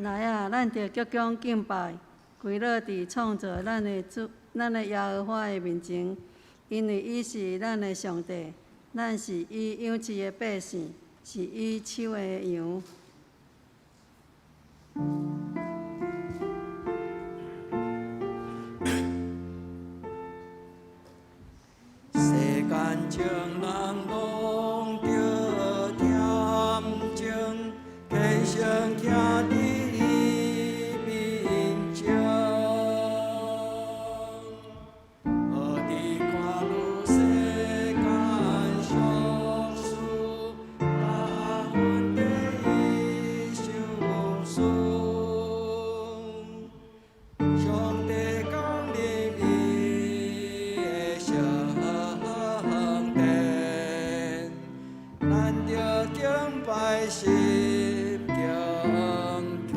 來啊，咱著鞠躬敬拜，跪落佇創造咱的主、咱的耶和華的面前，因為伊是咱的上帝，咱是伊養飼的百姓，是伊手的羊。世間眾人攏著恬靜，虔誠徛佇伊面前。無佇看汝世間俗事，大問題伊想思。上帝降臨伊的聖殿，咱著敬拜心敬虔。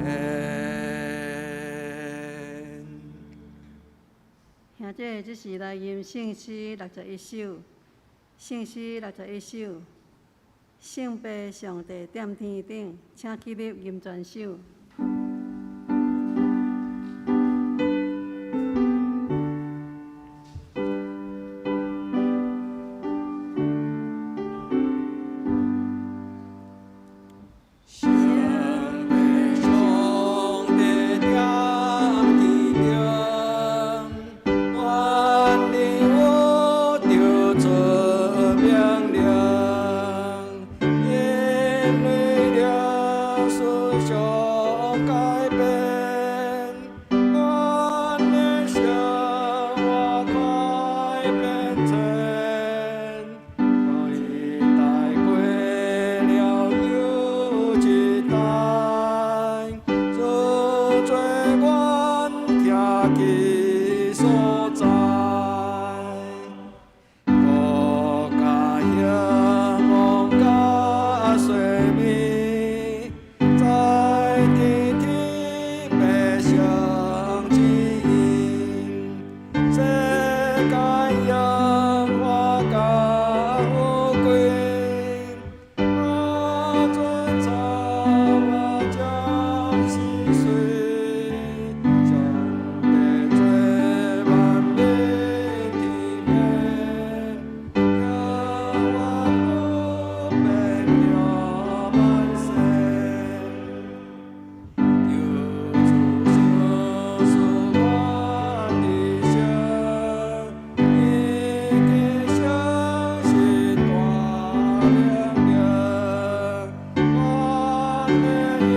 兄弟，這時來吟聖詩六十一首，聖詩六十一首，聖父上帝踮天頂，請起立吟全首。聖父上帝踮天頂，願你有著出命令，因為歷史上改變，阮的生活快變遷，一代過了又一代，主做阮徛基所在。國家興旺佮衰微，在天天百姓之音，世間榮華佮富貴，我尊崇我將是誰？上帝做萬民天父，永遠不變著萬世。求主賞賜阮的生，以及誠實大能力，阮的一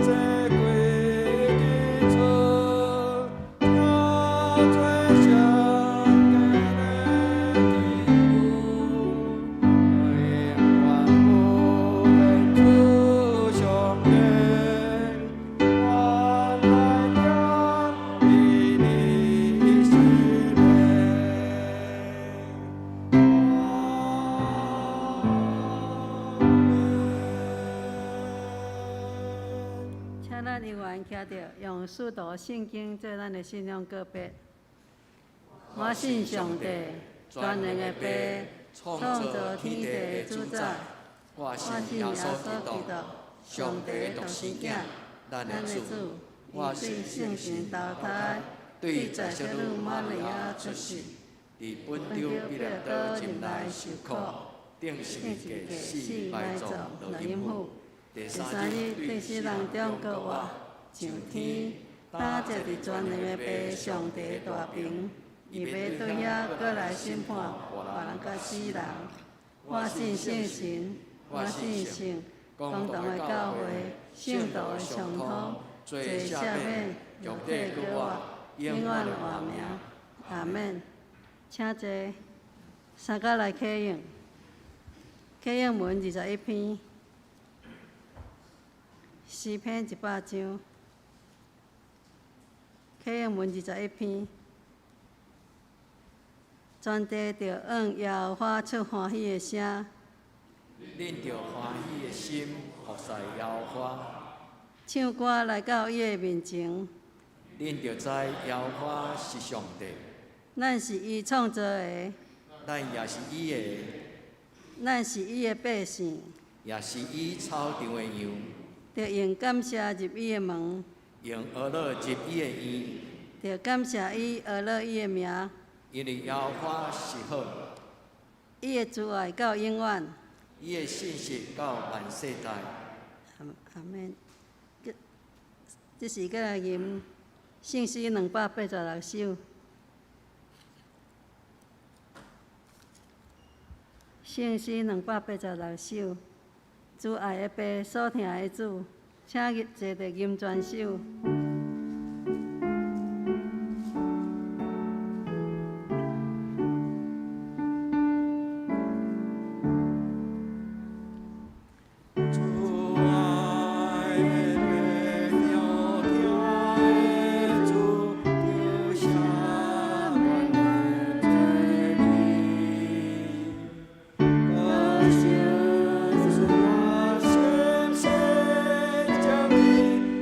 切歸的主，這做聖潔的基督，永遠不變主上帝，原來踮比利時嘞。阿門。請咱永遠徛著，用使徒信經做咱的信仰告白。我信上帝，全能的父，創創造造天天地的地的主主宰宰。我我信耶信耶穌穌基督，基督，上帝的獨生囝，咱的咱的主。主，我伊對信聖聖神神投胎，對對在在聖女聖女瑪利瑪利亞出世亞出世，佇本丟彼拉多入內受苦，釘十字架死埋葬落陰府，第第三三日日對對死死人人中中復活復活，上上天天，擔坐佇全能的父上帝大爿，伊欲對遐閣來審判活人佮死人。我信聖神，我信聖公同的教會，聖徒的相通，罪赦免，肉體復活，永遠活命。阿門。請坐，三甲來啟應，啟應文21篇，詩篇100章，啟應文21篇，全地著向耶和華出歡喜的聲，恁著歡喜的心服侍耶和華，唱歌來到伊的面前。恁著知耶和華是上帝，咱是伊創造的，咱也是伊的，咱是伊的百姓，也是伊草場的羊。著用感謝入伊的門，用呵咾入伊的院，著感謝伊，呵咾伊的名。因為耶和華是好，伊的慈愛到永遠。伊的信實到萬世代。阿阿們。這這是閣來吟聖詩286首。聖詩286首，慈愛的爸所疼的子，請坐佇吟全首。主愛的爸，疼的主，求赦免阮罪孽。感謝主我心心將你，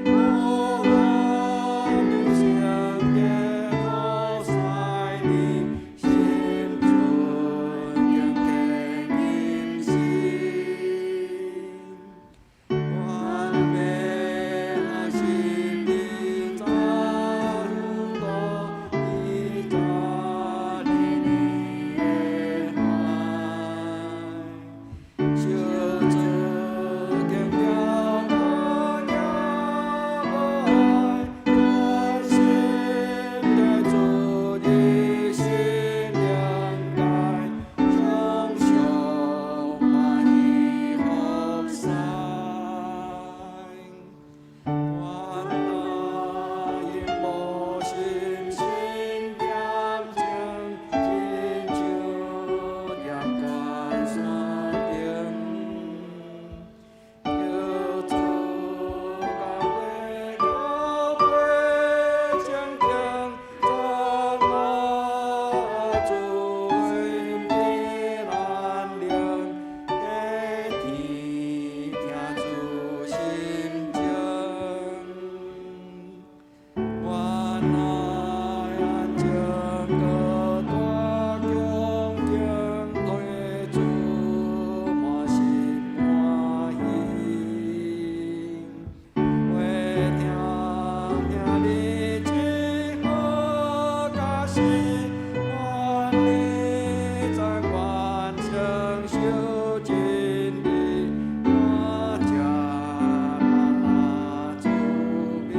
我望上帝好使你，心存敬虔仁心。願欲學習你怎路，你怎你的愛，小主敬了我也無愛，甘心地主的心靈界，常常歡喜服侍。願那因無心心恬靜，親像鹽關山頂。求主教會教會堅定，讚我主恩的難靈，體聽主心情。願愛安靜閣大恭敬，對主滿心歡喜。為聽聽你這好教示，願你讚願承受真理，我才嘛主命。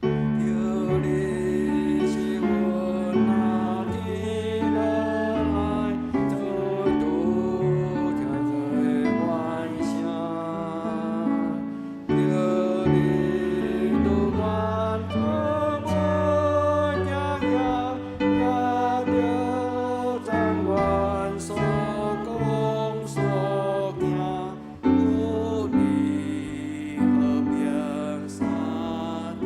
求你使阮若天落來，再度聽在願聲。求你拄阮做我行行，也著讚阮所講所行，有你和平三聽。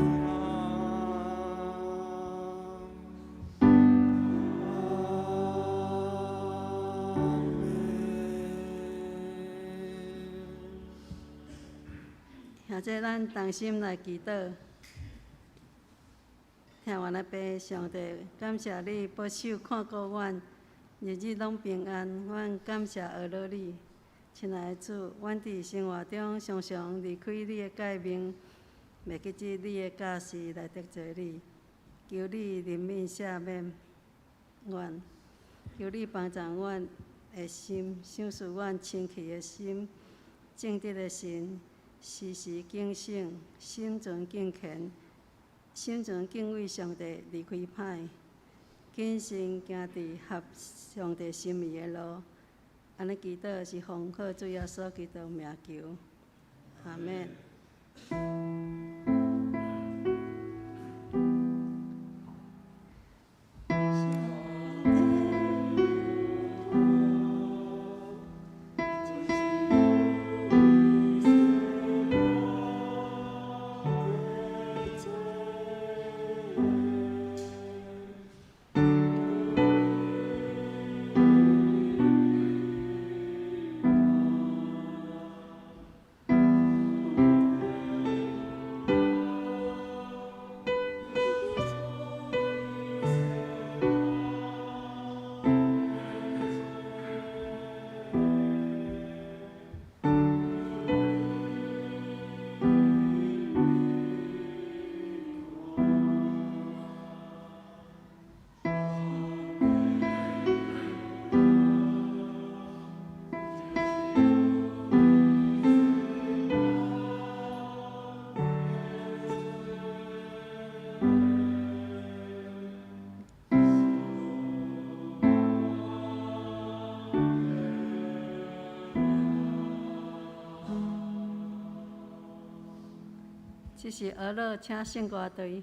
阿們。現在咱同心來祈禱，疼阮的爸上帝，感謝你保守看顧阮，日日攏平安，阮感謝呵咾你。親愛的主，阮佇生活中常常離開你的誡命，袂記得你的教示來得罪你，求你憐憫赦免阮，求你幫助阮的心，賞賜阮清氣的心、正直的心，時時警醒，心存敬虔，心存敬畏上帝，離開歹，謹慎行佇合上帝心意的路。按呢祈禱是奉靠主耶穌基督名求，阿們。這是俄樂請聖歌隊。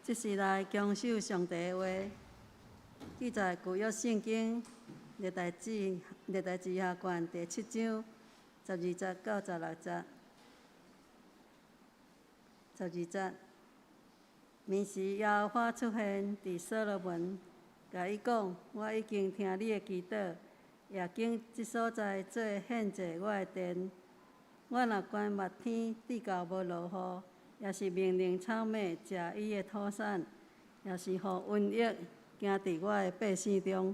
這是來恭守上帝的話，記載舊約聖經歷代志歷代志下卷第七章12節到16節。12節，明時耶和華出現佇所羅門，共伊講：我已經聽你的祈禱，也揀這所在做獻祭我的殿。我若關目天，至到無落雨，抑是命令草馬食伊的土產，抑是予瘟疫行佇我的百姓中，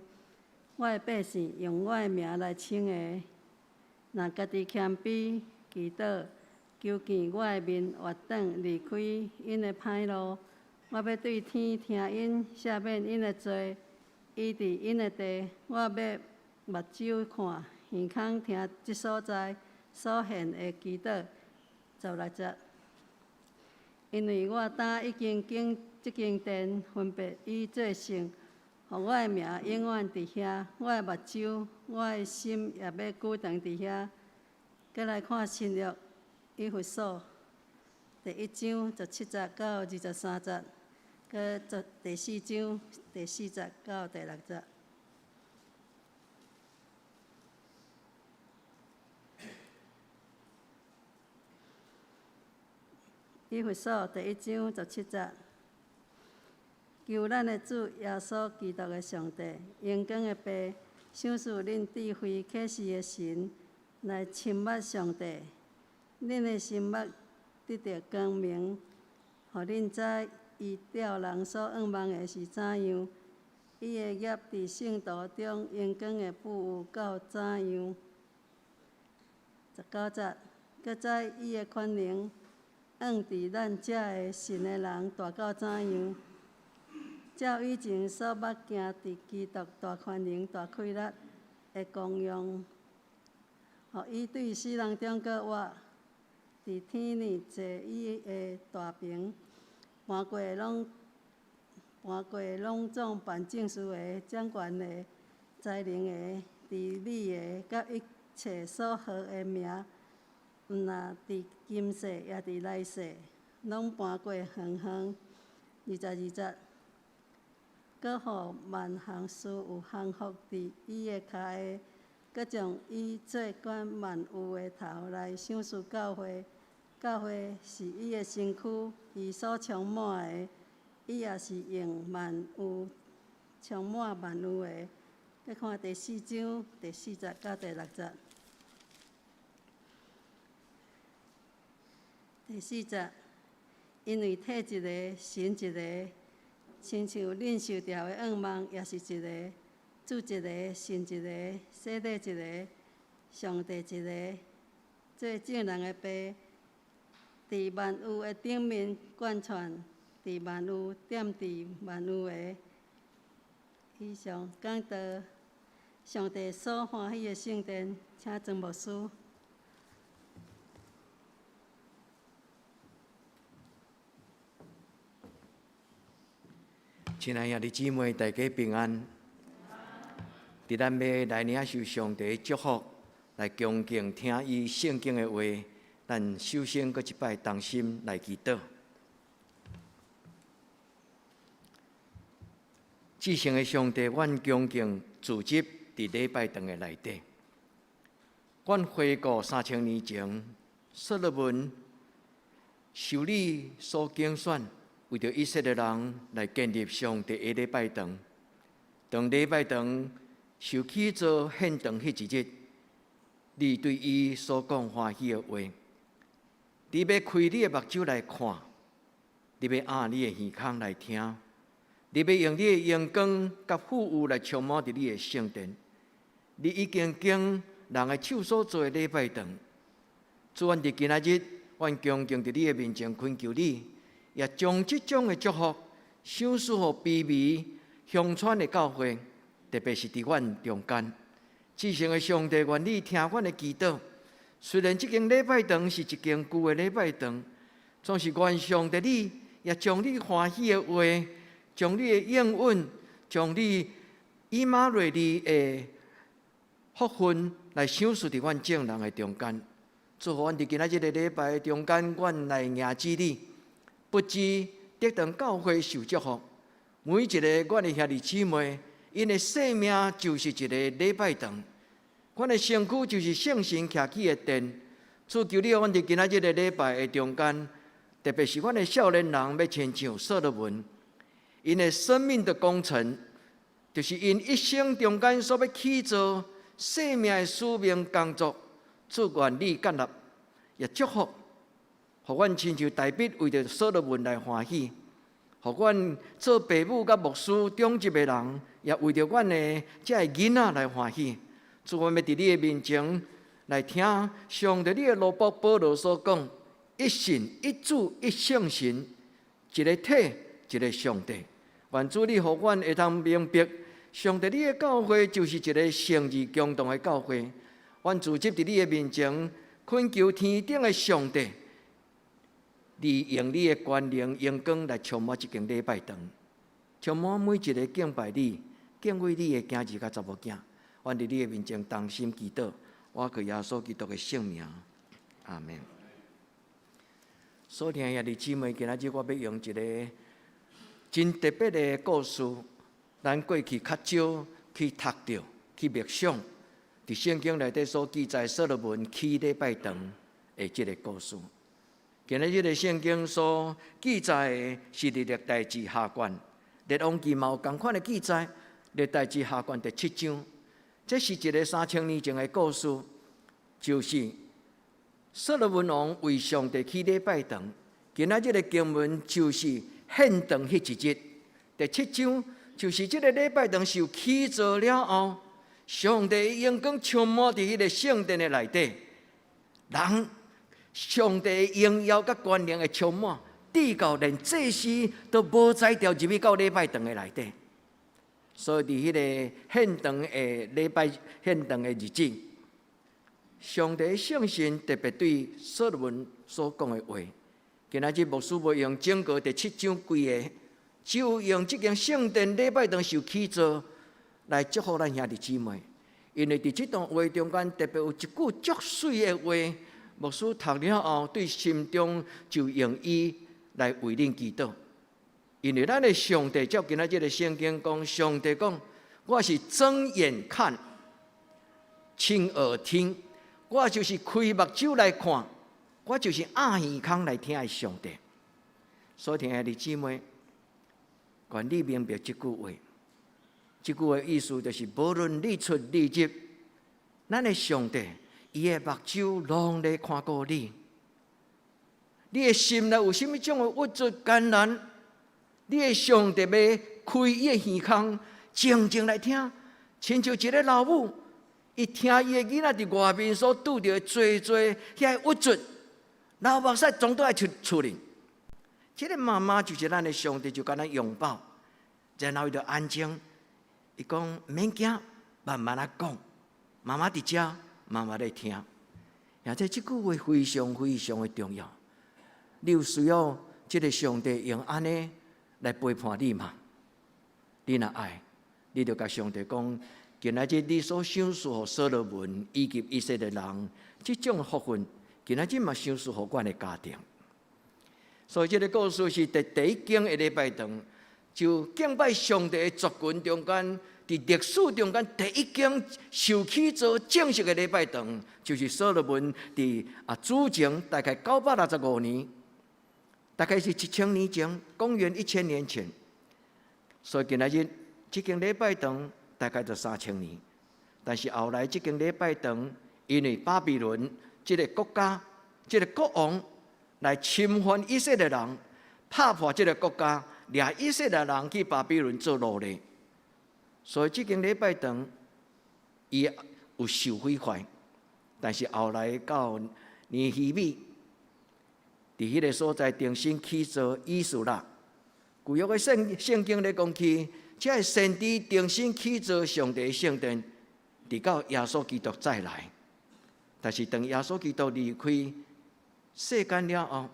我的百姓用我的名來稱的，若家己謙卑祈禱，求見我的面，回轉離開𪜶的歹路，我欲對天聽𪜶，赦免𪜶的罪，醫治𪜶的地。我欲目睭看，耳孔聽這所在所獻的祈禱。16節，因為我早已經揀這間殿分別伊做聖，予我的名永遠佇遐，我的目睭、我的心也欲久長佇遐。閣來看新約以弗所第一章17節到23節，閣第四章第四節到第六節。以弗所第一章十七節，求咱的主耶穌基督的上帝，榮光的父，賞賜恁智慧啟示的神，來深捌上帝。恁的心目得著光明，予恁知伊照人所向望的是怎樣，伊的業佇聖徒中榮光的富有到怎樣。19節，閣知伊的權能，按佇咱這个信的人大到怎樣？照以前所捌行佇基督大權能、大氣力的功用，予伊對死人中閣活，佇天裡坐伊的大爿，搬過攏搬過攏總辦政事的、掌權的、才能的、治理的，佮一切所號的名，毋但佇今世，也佇來世，攏搬過遠遠。22節，閣予萬項事有降服佇伊的跤下，閣將伊做管萬有的頭來賞賜教會。教會是伊的身軀，伊所充滿的，伊也是用萬有充滿萬有的。閣看第四章第四節到第六節。第四節，因為體一个，神一个，親像恁受召的向望也是一个，主一个，信一个，洗禮一个，上帝一个，做眾人的父，佇萬有的頂面貫穿，佇萬有踮佇萬有的。以上講到上帝所歡喜的聖殿，請曾牧師。親愛兄弟姊妹，大家平安。佇咱欲來領受上帝的祝福，來恭敬聽伊聖經的話，咱首先閣一擺同心來祈禱。至聖的上帝，阮恭敬聚集佇禮拜堂的內底。阮回顧3000年前，所羅門受你所揀選，為著以色列人來建立上帝的禮拜堂。當禮拜堂受起做獻堂彼一日，你對伊所講歡喜的話，你欲開你的目睭來看，你欲掩你的耳孔來聽，你欲用你的榮光佮富有來充滿佇你的聖殿。你已經揀人的手所做的禮拜堂。主，阮佇今仔日，阮恭敬佇你的面前懇求你，也將這種的祝福賞賜予卑微鄉村的教會，特別是佇阮中間。至聖的上帝，願你聽阮的祈禱。雖然這間禮拜堂是一間舊的禮拜堂，總是願上帝你也將你歡喜的話，將你的應允，將你以馬內利的福分來賞賜佇阮眾人的中間。祝福阮佇今仔日的禮拜中間，阮來迎接你，不止得當教會受祝福。每一个阮的兄弟姊妹，𪜶的生命就是一个禮拜堂，阮的身軀就是聖神徛起的殿。主，求你予阮佇今仔日的禮拜的中間，特別是阮的少年人欲親像所羅門，𪜶的生命的工程，就是𪜶一生中間所欲起做生命的使命工作。主，願你建立，也祝福，予阮親像大衛為著所羅門來歡喜，予阮做爸母佮牧師長執的人，也為著阮的這个囡仔來歡喜。主，阮欲佇你的面前來聽上帝你的奴僕保羅所講：一信、一主、一聖神，一个體，一个上帝。願主你予阮會當明白，上帝你的教會就是一个誠意強壯的教會。阮自執佇你的面前，懇求天頂的上帝，你用你的權能、榮光來充滿這間禮拜堂，充滿每一個敬拜你、敬畏你的囝兒佮查某囝。阮佇你的面前同心祈禱，我靠耶穌基督的聖名，阿門。所聽兄弟姊妹，今仔日我欲用一个真特別的故事，咱過去較少去讀著、去默想，佇聖經內底所記載所羅門起禮拜堂的這个故事。今仔日的聖經所記載的是佇歷代志下卷，列王記嘛有仝款的記載，歷代志下卷第七章，這是一个3000年前的故事，就是所羅門王為上帝起禮拜堂。今仔日的經文就是獻堂彼一日，第七章就是這个禮拜堂受起造了後，上帝榮光充滿佇彼个聖殿的內底，人上帝榮耀佮權能的充滿，直到連祭司都無才調入去到禮拜堂的內底。所以佇彼个獻堂的禮拜獻堂的日子，上帝聖神特別對所羅門所講的話。今仔日牧師無用整個第七章規个，只有用這間聖殿禮拜堂受起造來祝福咱兄弟姊妹。因為佇這段話中間特別有一句足媠的話，牧師讀了後，對心中就用伊來為恁祈禱。因為咱的上帝照今仔這个聖經講，上帝講，我是睜眼看，傾耳聽，我就是開目睭來看，我就是掩耳孔來聽的上帝。所以，親愛的姊妹，願你明白這句話。這句話意思就是，無論你出你入，咱的上帝，伊的目睭攏咧看顧你。你的心內有啥物種的鬱卒艱難？你的上帝欲開伊的耳孔，靜靜來聽，親像一个老母，伊聽伊的囡仔佇外面所拄著的濟濟遐鬱卒，流目屎總都愛出出來。這个媽媽就是咱的上帝，就共咱擁抱，然後伊就安靜。伊講毋免驚，慢慢仔講。媽媽佇遮，媽媽咧聽。而且這句話非常非常的重要。你有需要這个上帝用按呢來陪伴你嗎？你若愛，你就共上帝講：今仔日你所賞賜予所羅門以及以色列人這種福分，今仔日嘛賞賜予阮的家庭。所以這个故事是佇第一間的禮拜堂，就敬拜上帝的族群中間，佇歷史中間第一間受起造正式的禮拜堂，就是所羅門佇主前大概965年，大概是1000年前，公元1000年前。所以今仔日這間禮拜堂大概就3000年，但是後來這間禮拜堂因為巴比倫這个國家、這个國王來侵犯以色列人，拍破這个國家，掠以色列人去巴比倫做奴隸，所以這間禮拜堂伊有受毀壞。但是後來到尼希米佇彼个所在重新起造以斯拉，舊約的聖經咧講起，這个先知重新起造上帝聖殿，直到耶穌基督再來。但是當耶穌基督離開世間了後，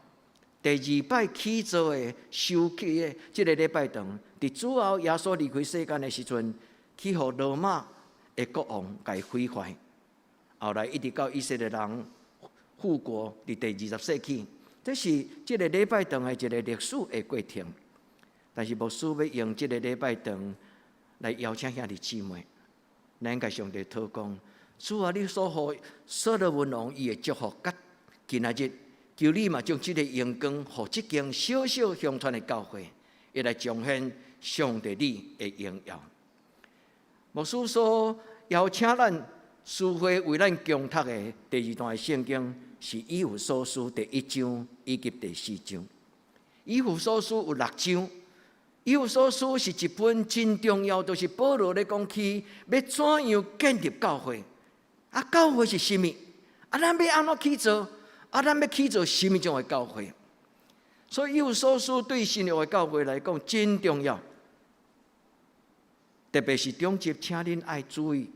第二擺起造的修起的這个禮拜堂，佇主後耶穌離開世間的時陣，去予羅馬的國王共毀壞。後來一直到以色列人復國，佇第20世紀，這是這个禮拜堂的一个歷史的過程。但是牧師欲用這个禮拜堂來邀請兄弟姊妹，咱共上帝禱告，主啊，你所予所羅門王伊的祝福，佮今仔日，求你嘛將這个榮光，予這間小小鄉村的教會，會來彰顯上帝你的榮耀。牧師所邀請咱書會為咱共讀的第二段的聖經，是以弗所書第一章以及第四章。以弗所書有六章。以弗所書是一本真重要，就是保羅咧講起欲怎樣建立教會。啊，教會是啥物？啊，咱欲按怎去做？啊，咱欲去做啥物種的教會？所以以弗所書對新約的教會來講真重要，特別是長執，請恁愛注意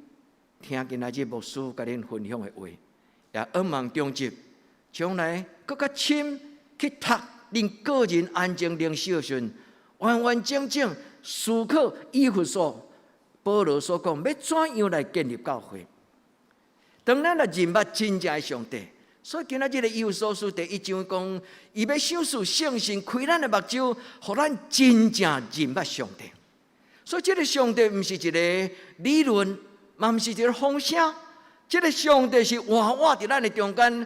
聽今仔日牧師共恁分享的話，也向望長執將來閣較深去讀恁個人安靜靈修的時陣，完完整整思考以弗所保羅所講，欲怎樣來建立教會。當咱來認捌真正的上帝，所以今仔日的以弗所書第一章講，伊欲賞賜聖神開咱的目睭，予咱真正認捌上帝。所以這个上帝毋是一个理論，嘛毋是一个風聲，這个上帝是活活佇咱的中間。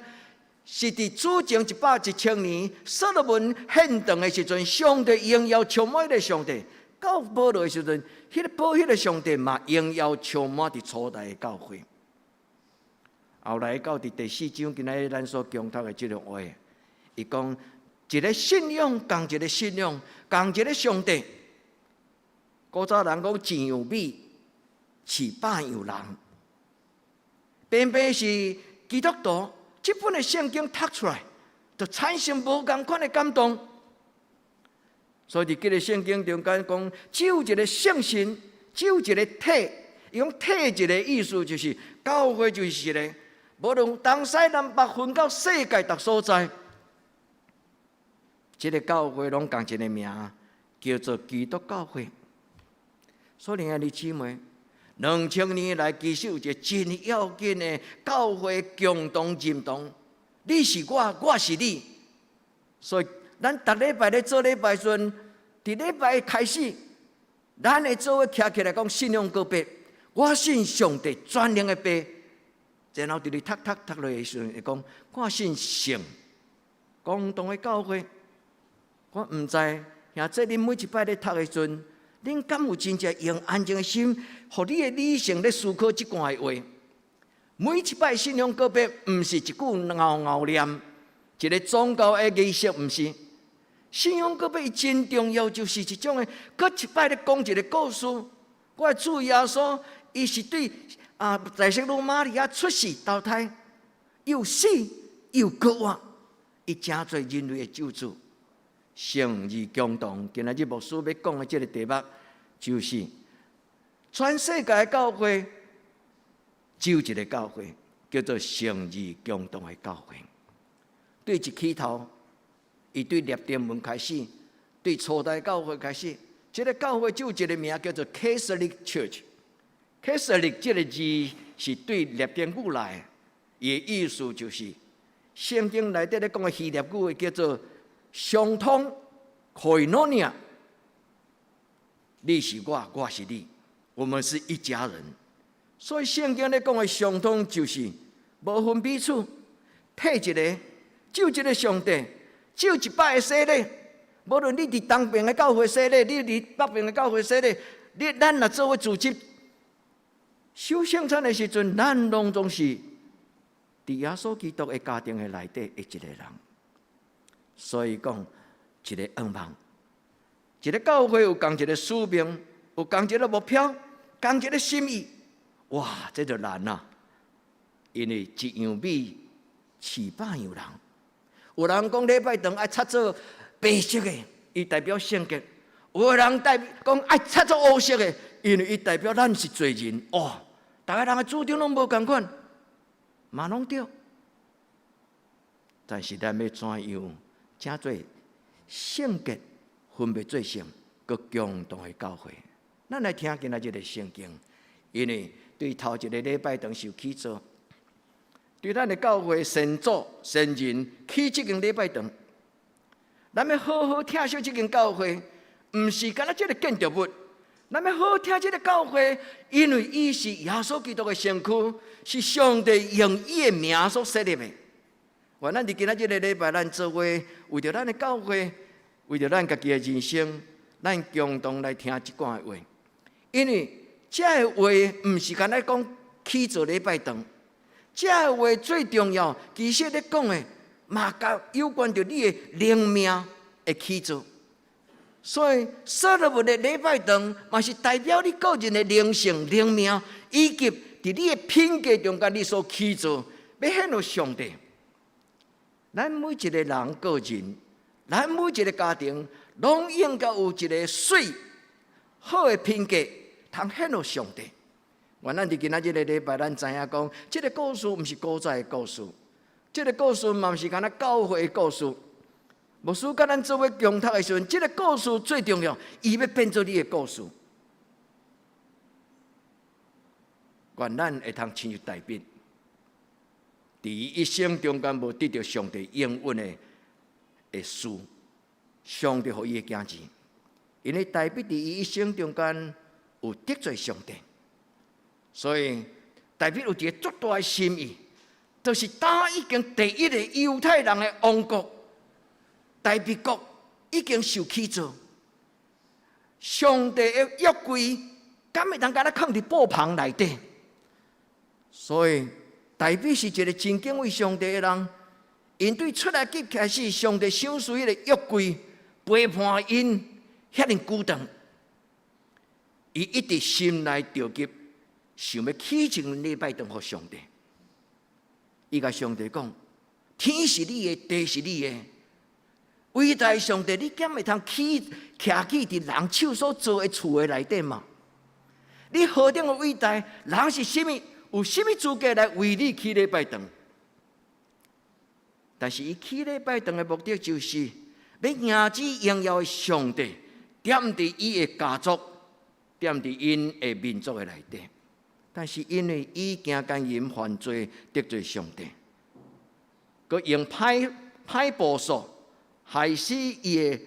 是佇主前一百一千年，所羅門獻壇的時陣，上帝榮耀充滿的上帝。到保羅的時陣，彼个保彼个上帝嘛榮耀充滿佇初代的教會。後來到佇第四章，今仔日咱所共讀的這个話，伊講一个信仰，仝一个信仰，仝一个上帝。古早人講一樣米飼百樣人，偏偏是基督徒。這本的聖經讀出來，就產生無仝款的感動。所以佇這个聖經中間講，只有一个聖神，只有一个體。伊講體一个意思就是教會就是一个，無論東西南北分到世界逐所在，這个教會攏仝一个名，叫做基督教會。所以，兄弟姊妹，2000年來，其實有一个真要緊的教會共同認同。你是我，我是你。所以，咱逐禮拜咧做禮拜時陣，佇禮拜開始，咱會做伙徛起來講信仰告白。我信上帝全能的父。然後佇咧讀讀讀落的時陣，會講我信聖共同的教會。我毋知，兄弟恁每一擺咧讀的時陣，恁敢有真正用安靜的心，予你的理性咧思考這段的話？每一擺信仰告白，毋是一句拗拗念，一个宗教的儀式，毋是。信仰告白真重要，就是一種的，閣一擺咧講一个故事。我的主耶穌，伊是對啊，大聖女瑪利亞出世投胎，又死又復活，伊成做人類的救主。聖而共同，今仔日牧師欲講的這个題目，就是全世界的教會只有一个教會，叫做聖而共同的教會。對一起頭，伊對拉丁文開始，對初代教會開始，這个教會就有一个名叫做 Catholic Church。Catholic 這个字是對拉丁語來的，伊的意思就是聖經內底咧講的希臘語叫做相通 koinonia，你是我，我是你，我們是一家人。所以聖經咧講的相通就是無分彼此，體一个，只有一个上帝，只有一擺的洗禮。無論你佇東邊的教會洗禮，你佇北邊的教會洗禮，你咱若做伙組織守聖餐的時陣，咱攏總是佇耶穌基督的家庭的內底的一个人。所以講，一个願望，一个教會有仝一个使命，有仝一个目標，仝一个心意。哇，這就難啊！因為一樣米飼百樣人，有人講禮拜堂愛擦做白色的，伊代表聖潔；有的人代表講愛擦做烏色的，因為伊代表咱是罪人。哇，逐个人的主張攏無仝款，嘛攏對。但是咱欲怎樣？成做聖潔，分別做聖，閣共同的教會。咱來聽今仔日的聖經，因為對頭一个禮拜堂受起造，對咱的教會先祖先人起這間禮拜堂，咱欲好好疼惜這間教會，毋是干焦這个建築物。咱欲好好疼這个教會，因為伊是耶穌基督的身軀，是上帝用伊的名所設立的。願咱佇今仔這个禮拜，咱做伙為著咱的教會，為著咱家己的人生，咱共同來聽這段的話。因為這个話毋是干焦講起做禮拜堂，這个話最重要，其實咧講的嘛，佮有關著你的靈命的起造。所以，所羅門的禮拜堂嘛是代表你個人的靈性、靈命，以及佇你的品格中間你所起造，欲獻予上帝。咱每一个人個人，咱每一个家庭，攏應該有一个媠好的品格，通獻予上帝。願咱佇今仔這个禮拜，咱知影講，這个故事毋是古早的故事，這个故事嘛毋是干焦教會的故事。牧師佮咱做伙共讀的時陣，這个故事最重要，伊欲變做你的故事。願咱會通親像大衛，佇伊一生中間無得著上帝應允的事，上帝予伊的囝兒，因為大衛佇伊一生中間有得罪上帝，所以大衛有一个足大的心意，就是當已經第一个猶太人的王國。大衛國已經受起造，上帝的約櫃敢會當干焦囥佇布棚內底？所以大衛是一个真敬畏上帝的人。𪜶對出埃及開始，上帝賞賜彼個約櫃陪伴𪜶遐爾久長，伊一直心內著急，想欲起一間禮拜堂予上帝。伊共上帝講：天是你的，地是你的。偉大上帝，你敢會通起徛起佇人手所造的厝的內底嗎？你何等的偉大，人是啥物？有啥物資格來為你起禮拜堂？但是伊起禮拜堂的目的，就是欲迎接榮耀的上帝，踮佇伊的家族，踮佇𪜶的民族的內底。但是因為伊驚姦淫犯罪得罪上帝，閣用歹歹部屬害死伊的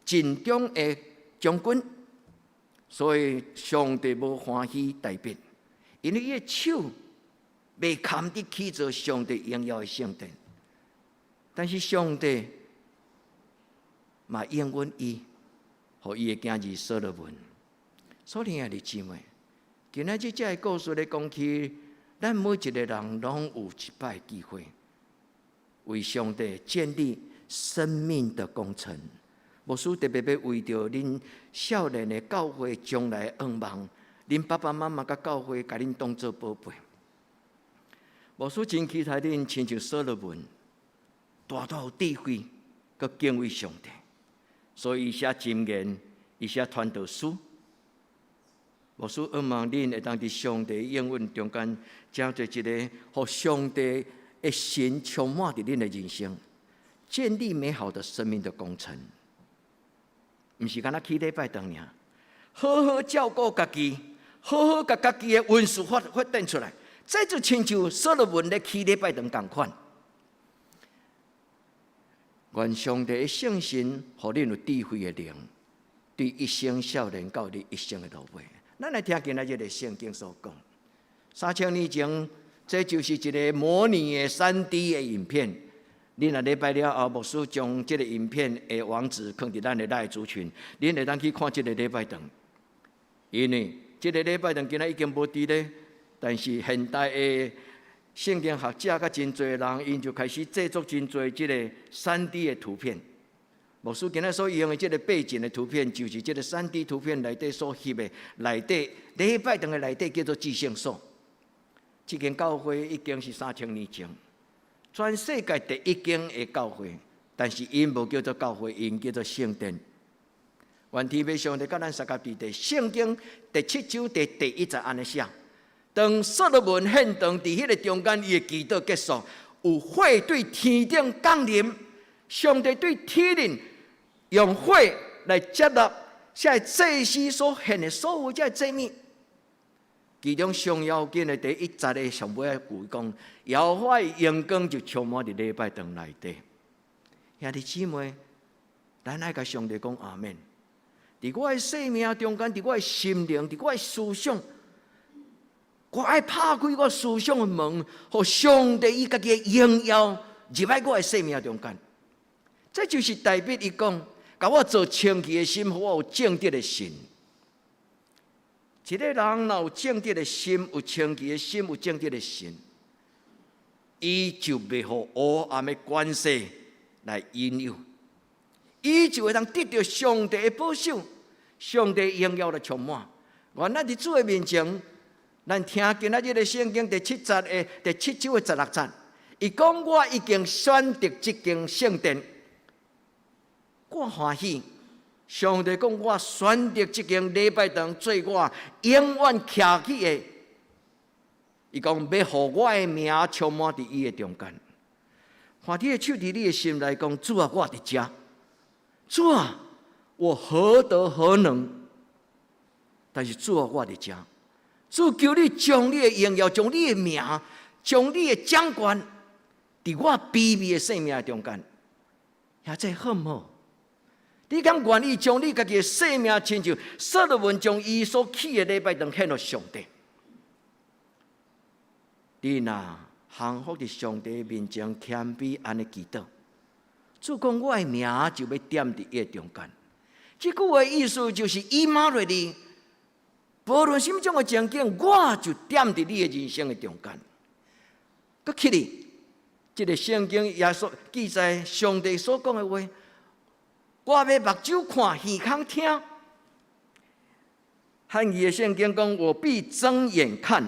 陣中的將軍，所以上帝無歡喜大衛，因為伊的手袂堪得起造上帝榮耀的聖殿。但是上帝嘛應允伊，予伊的囝兒所羅門。所以兄弟姊妹，今仔日這个故事咧講起，咱每一个人攏有一擺機會，為上帝建立生命的工程。牧師特別欲為著恁少年的教會將來願望，恁爸爸媽媽佮教會共恁當做寶貝。牧師真期待恁親像所羅門，大大有智慧，閣敬畏上帝。所以伊寫箴言，伊寫傳道書。牧師願望恁會當佇上帝應允中間，成做一個予上帝的神充滿佇恁的人生，建立美好的生命的工程。毋是干焦起禮拜堂爾，好好照顧家己，好好共家己的恩賜發發展出來。這就親像所羅門咧起禮拜堂仝款。願上帝的聖神，予恁有智慧的靈，對一生少年到你一生的路尾。咱來聽今仔日的聖經所講，3000年前，這就是一个模擬的3D 的影片。恁若禮拜了後，牧師將這个影片的網址放佇咱的賴族群，恁會當去看這个禮拜堂。因為這个禮拜堂今仔已經無佇咧，但是現代的聖經學者佮真濟人，𪜶就開始製作真濟這个3D 的圖片。牧師今仔所用的這个背景的圖片，就是這个3D 圖片內底所翕的內底禮拜堂的內底叫做至聖所。這間教會已經是3000年前，全世界第一間的教會，但是𪜶無叫做教會，𪜶叫做聖殿。願天父上帝佮咱相佮佇佇聖經第七章第第一節按呢寫：當所羅門獻堂佇彼个中間，伊的祈禱結束，有火對天頂降臨，上帝對天頂用火來接納這个祭司所獻的所有這个祭物。其中上要緊的第一節的上尾仔句講，耶和華的榮光就充滿佇禮拜堂內底。兄弟姊妹，咱愛共上帝講阿們。佇我的生命中間，佇我的心靈，佇我的思想，我愛拍開我思想的門，予上帝伊家己的榮耀入來我的生命中間。這就是大衛伊講，共我造清氣的心，予我有正直的心。一個人若有正直的心，有清氣的心，有正直的心，伊就袂予黑暗的權勢來引誘，伊就會當得著上帝的保守，上帝榮耀來充滿。願咱佇主的面前，咱聽今仔日的聖經第七節的第七章的十六節，伊講我已經選擇這間聖殿，我歡喜。上帝講我選擇這間禮拜堂做我永遠徛起的。伊講欲予我的名充滿佇伊的中間。看你的手佇你的心內講，主啊，我佇遮。主啊，我何德何能？但是主啊，我佇遮。主求你將你的榮耀、將你的名、將你的掌權，佇我卑微的生命中間，遐這好毋好？你敢願意將你家己的生命親像所羅門將伊所起的禮拜堂獻予上帝？你若降服佇上帝面前謙卑按呢祈禱，主講我的名就欲踮佇伊的中間。這句話意思就是以馬內利，無論啥物種的情景，我就踮佇你的人生的中間。閣起哩，這个聖經也所記載上帝所講的話，我欲目睭看，耳孔聽。漢語的聖經講：我必睜眼看，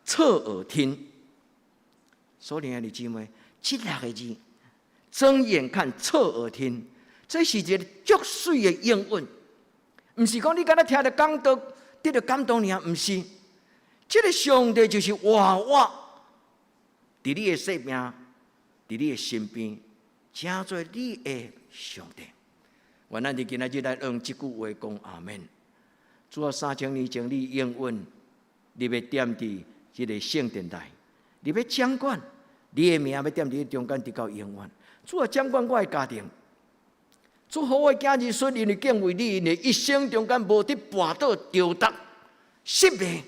側耳聽。所以兄弟姊妹，這六个字，睜眼看，側耳聽，這是一个足媠的應允，毋是講你敢若聽著講道得著感動爾，毋是。這个上帝就是活活佇你的生命，佇你的身邊，成做你的上帝。願咱佇今仔日來用這句話講阿們。主啊，3000年前你應允，你欲踮佇這个聖殿內，你欲掌管，你的名欲踮佇中間，直到永遠。主啊，掌管我的家庭，祝福我的囝兒孫，因為敬畏你，𪜶一生中間無得跋倒、著觸、失敗。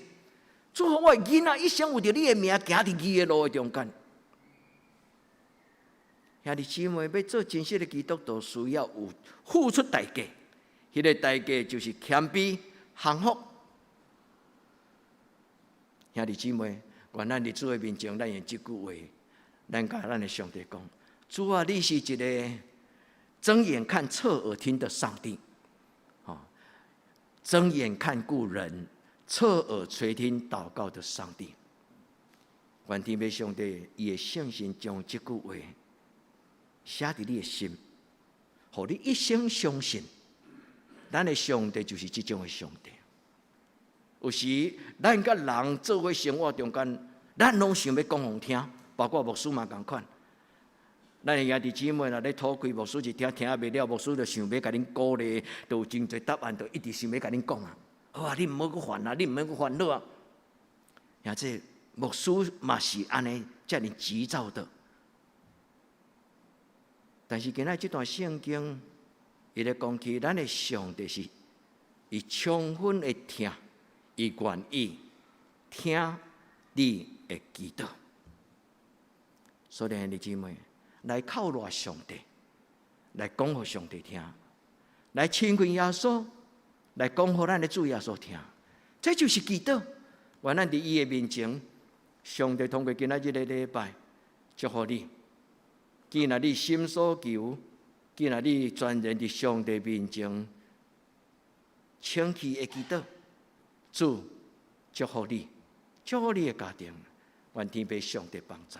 祝福我的囡仔一生為著你的名，行佇義的路的中間。兄弟姊妹，欲做真實的基督徒，需要有付出代價。彼个代價就是謙卑、降服。兄弟姊妹，願咱佇主的面前，咱用這句話，咱共咱的上帝講：主啊，你是一个睜眼看、側耳聽的上帝。吼，睜眼看顧人，側耳垂聽禱告的上帝。願天父上帝伊的聖神將這句話寫佇你的心，予你一生相信，咱的上帝就是這種的上帝。有時咱佮人做伙生活中間，咱攏想欲講予聽，包括牧師嘛仝款。咱的兄弟姊妹若咧討開牧師一聽聽袂了，牧師就想欲共恁鼓勵，就有真濟答案，就一直想欲共恁講啊。好啊，你毋好閣煩啊，你毋免閣煩惱啊。兄這牧師嘛是按呢遮爾急躁的。但是今仔這段聖經，伊咧講起咱的上帝是，伊充分的聽，伊願意聽你的祈禱。所以兄弟姊妹，來靠賴上帝，來講予上帝聽，來親近耶穌，來講予咱的主耶穌聽，這就是祈禱。願咱佇伊的面前，上帝通過今仔日的禮拜，祝福你。既然你心所求，既然你全然佇上帝面前，清氣的祈禱，主祝福你，祝福你的家庭，願天父上帝幫贊。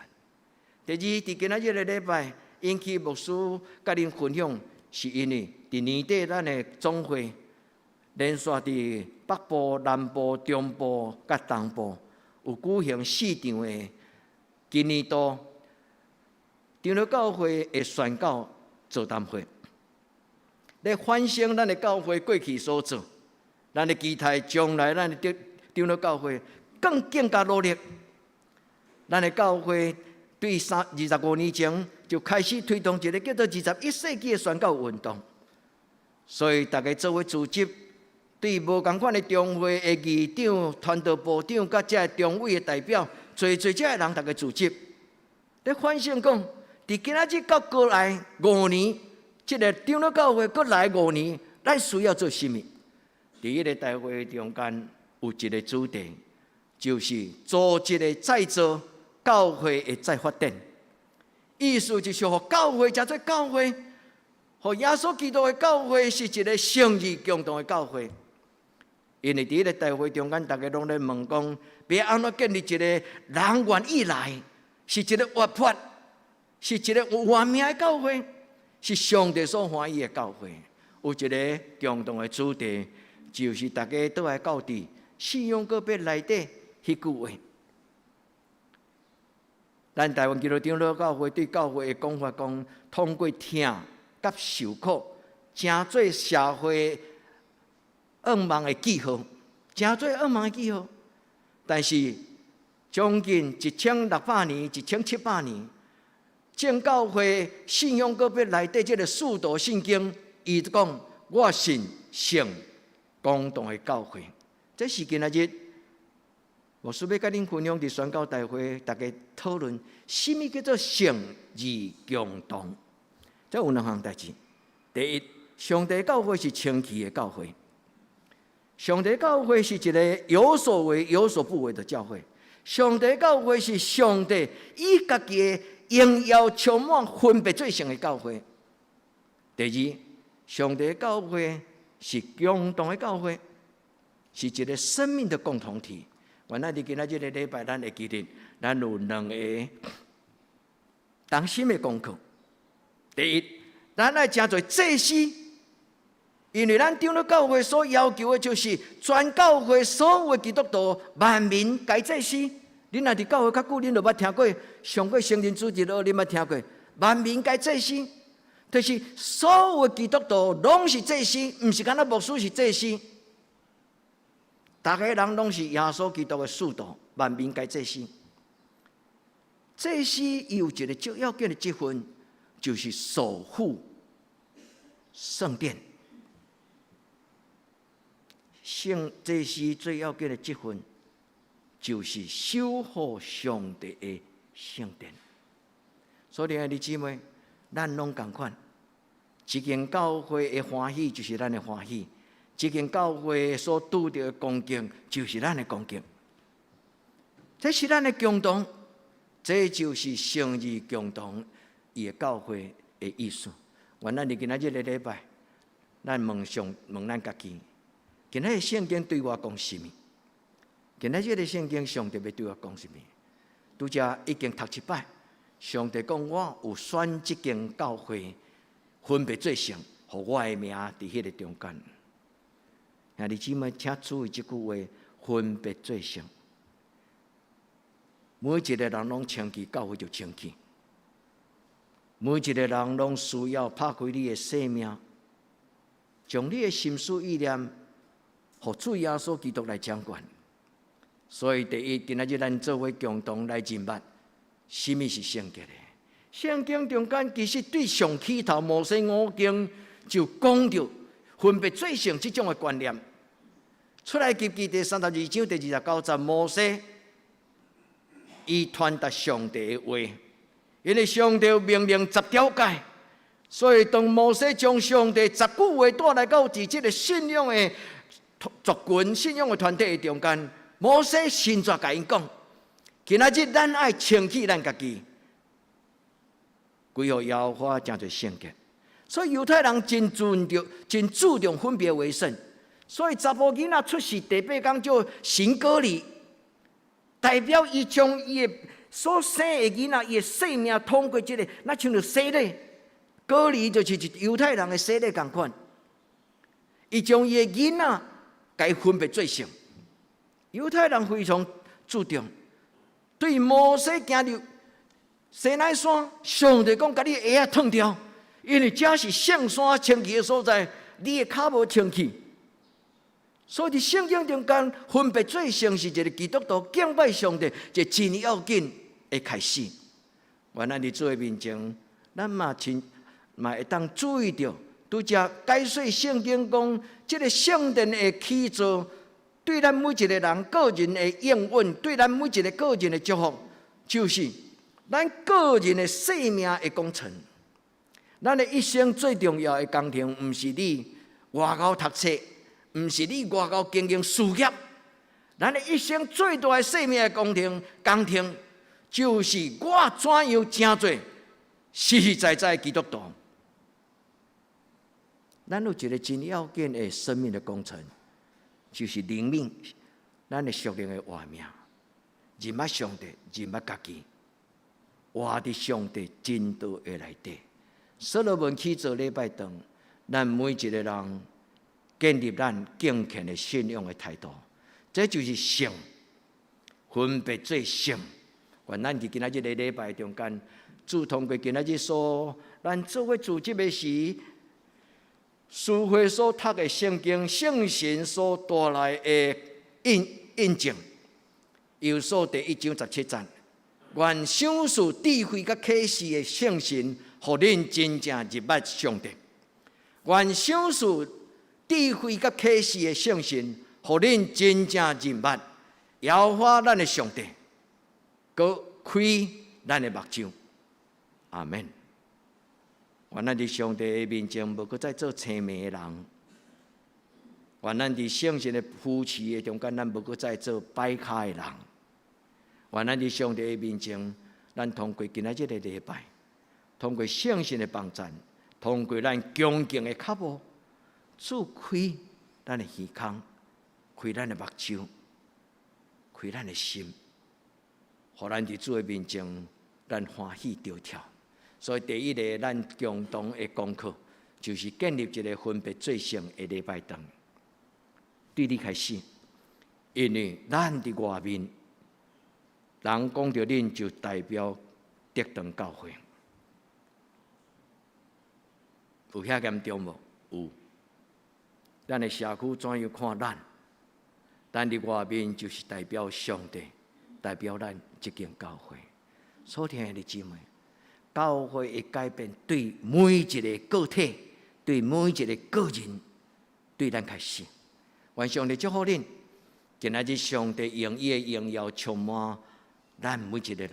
第二，佇今仔日的禮拜，引起牧師共恁分享，是因為佇年底咱的總會連續佇北部、南部、中部佮東部有舉行四場的今年度長老教會的宣教座談會，來反省咱的教會過去所做，咱的期待將來咱的長老教會更更加努力。咱的教會對三25年前就開始推動一个叫做21世紀的宣教運動。所以大家做伙組織，對無仝款的中會的議長、傳道部長，佮這个中委的代表，濟濟這个人，大家組織，咧反省講，佇今仔日到過來五年，這个長老教會閣來五年，咱需要做啥物？佇彼个大會中間有一个主題，就是組織的再造，教會的再發展。意思就是，予教會成做教會，予耶穌基督的教會是一个誠而強壯的教會。因為佇彼个大會中間，大家攏咧問講，欲按怎建立一個人願意來，是一個活潑，是一個有活命的教會，是上帝所歡喜的教會。有一个共同的主題，就是大家倒來到佇信仰告白內底彼句話。咱台灣基督長老教會對教會的講法講，通過疼佮受苦，成做社會願望的記號，成做願望的記號。但是將近1600年、1700年，正教會信仰告白內底這个使徒信經，伊就講：我信聖共同的教會。這是今仔日牧師欲佮恁分享佇宣教大會，大家討論啥物叫做聖而共同。這有兩項代誌。第一，上帝教會是清氣的教會。上帝教會是一个有所為有所不為的教會。上帝教會是上帝以家己的榮耀充滿分別做聖的教會。第二，上帝教會是共同的教會，是一个生命的共同體。原來佇今仔這个禮拜，咱會記得，咱有兩个同心的功課。第一，咱愛成做祭司，因為咱長老教會所要求的就是全教會所有的基督徒萬民皆祭司。恁若佇教會較久，恁就捌聽過上過成人主日學，恁捌聽過萬民皆祭司，就是所有的基督徒攏是祭司，毋是干焦牧師是祭司。逐个人攏是耶穌基督的使徒，萬民皆祭司。祭司伊有一个最要緊的職分，就是守護聖殿。聖祭司最要緊的職分，就是守護上帝的聖殿。所以，兄弟姊妹，咱攏仝款，一間教會的歡喜就是咱的歡喜。這間教會所拄著的光景，就是咱的光景。這是咱的共同，這就是聖而共同伊的教會的意思。願咱佇今仔這个禮拜，咱問上問咱家己，今仔的聖經對我講啥物？今仔這个聖經上帝欲對我講啥物？拄才已經讀一擺，上帝講我有選這間教會，分別做聖，予我的名佇彼个中間。兄弟姊妹，請注意這句話：分別做聖。每一个人攏清氣，教會就清氣。每一个人攏需要拍開你的生命，將你的心思意念，予主耶穌基督來掌管。所以，第一，今仔日咱做伙共同來認捌，啥物是聖潔的？聖經中間其實對上起頭摩西五經就講著分別做聖這種的觀念。出埃及記第32章第29節，摩西伊傳達上帝的話，因為上帝命令十條誡，所以當摩西將上帝十句話帶來到佇這个信仰的族群、信仰的團體的中間，摩西親自共𪜶講：今仔日咱愛清潔咱家己，歸予耶和華成做聖潔。所以猶太人真尊重、真注重分別為聖。所以查埔囡仔出世第八工叫行割禮，代表伊將伊的所生的囡仔，伊的性命通過這个，若像著洗禮，割禮就是猶太人的洗禮仝款。伊將伊的囡仔共伊分別做聖。猶太人非常注重，對摩西行入西奈山，上帝講，共你鞋仔脫掉，因為這是聖山清氣的所在，你的跤無清氣。所以佇聖經中間分別做聖是一个基督徒敬拜上帝一个真要緊的開始。願咱佇主的面前，咱嘛親嘛會當注意著拄才解說聖經講，這个聖殿的起造，對咱每一个人個人的應允，對咱每一个個人的祝福，就是咱個人的生命的工程。咱的一生最重要的工程，毋是你偌𠢕讀冊，毋是你偌𠢕經營事業。咱的一生最大的生命的工程，工程就是我怎樣成做實實在在的基督徒。咱有一个真要緊的生命的工程，就是靈命，咱的屬靈的活命，認捌上帝，認捌家己，活佇上帝真道的內底。所羅門起造禮拜堂，咱每一个人建立咱敬虔的信仰的態度，這就是聖，分別做聖。願咱佇今仔日的禮拜中間，主通過今仔日所咱做伙組織的時，書會所讀的聖經，聖神所帶來的印印證，以弗所第一章十七節，願賞賜智慧佮啟示的聖神，予恁真正認捌上帝。願賞賜智慧佮啟示的聖神，予恁真正認捌耶和華咱的上帝，閣開咱的目睭。阿門。願咱佇上帝的面前，無閣再做青盲的人；願咱佇聖神的扶持的中間，咱無閣再做擺跤的人。願咱佇上帝的面前，咱通過今仔日的禮拜，通過聖神的幫贊，通過咱恭敬的腳步，主開咱的耳孔，開咱的目睭，開咱的心，予咱佇主的面前，咱歡喜著跳。所以第一个，咱共同的功課，就是建立一个分別做聖的禮拜堂。對你開始，因為咱佇外面，人講著恁就代表德堂教會，有遐嚴重無？有。咱的社區怎樣看咱？咱佇外面就是代表上帝，代表咱這間教會。所聽的姊妹，教會的改變對每一个個體，對每一个個人，對咱開始。願上帝祝福恁。今仔日上帝用伊的榮耀充滿咱每一个人，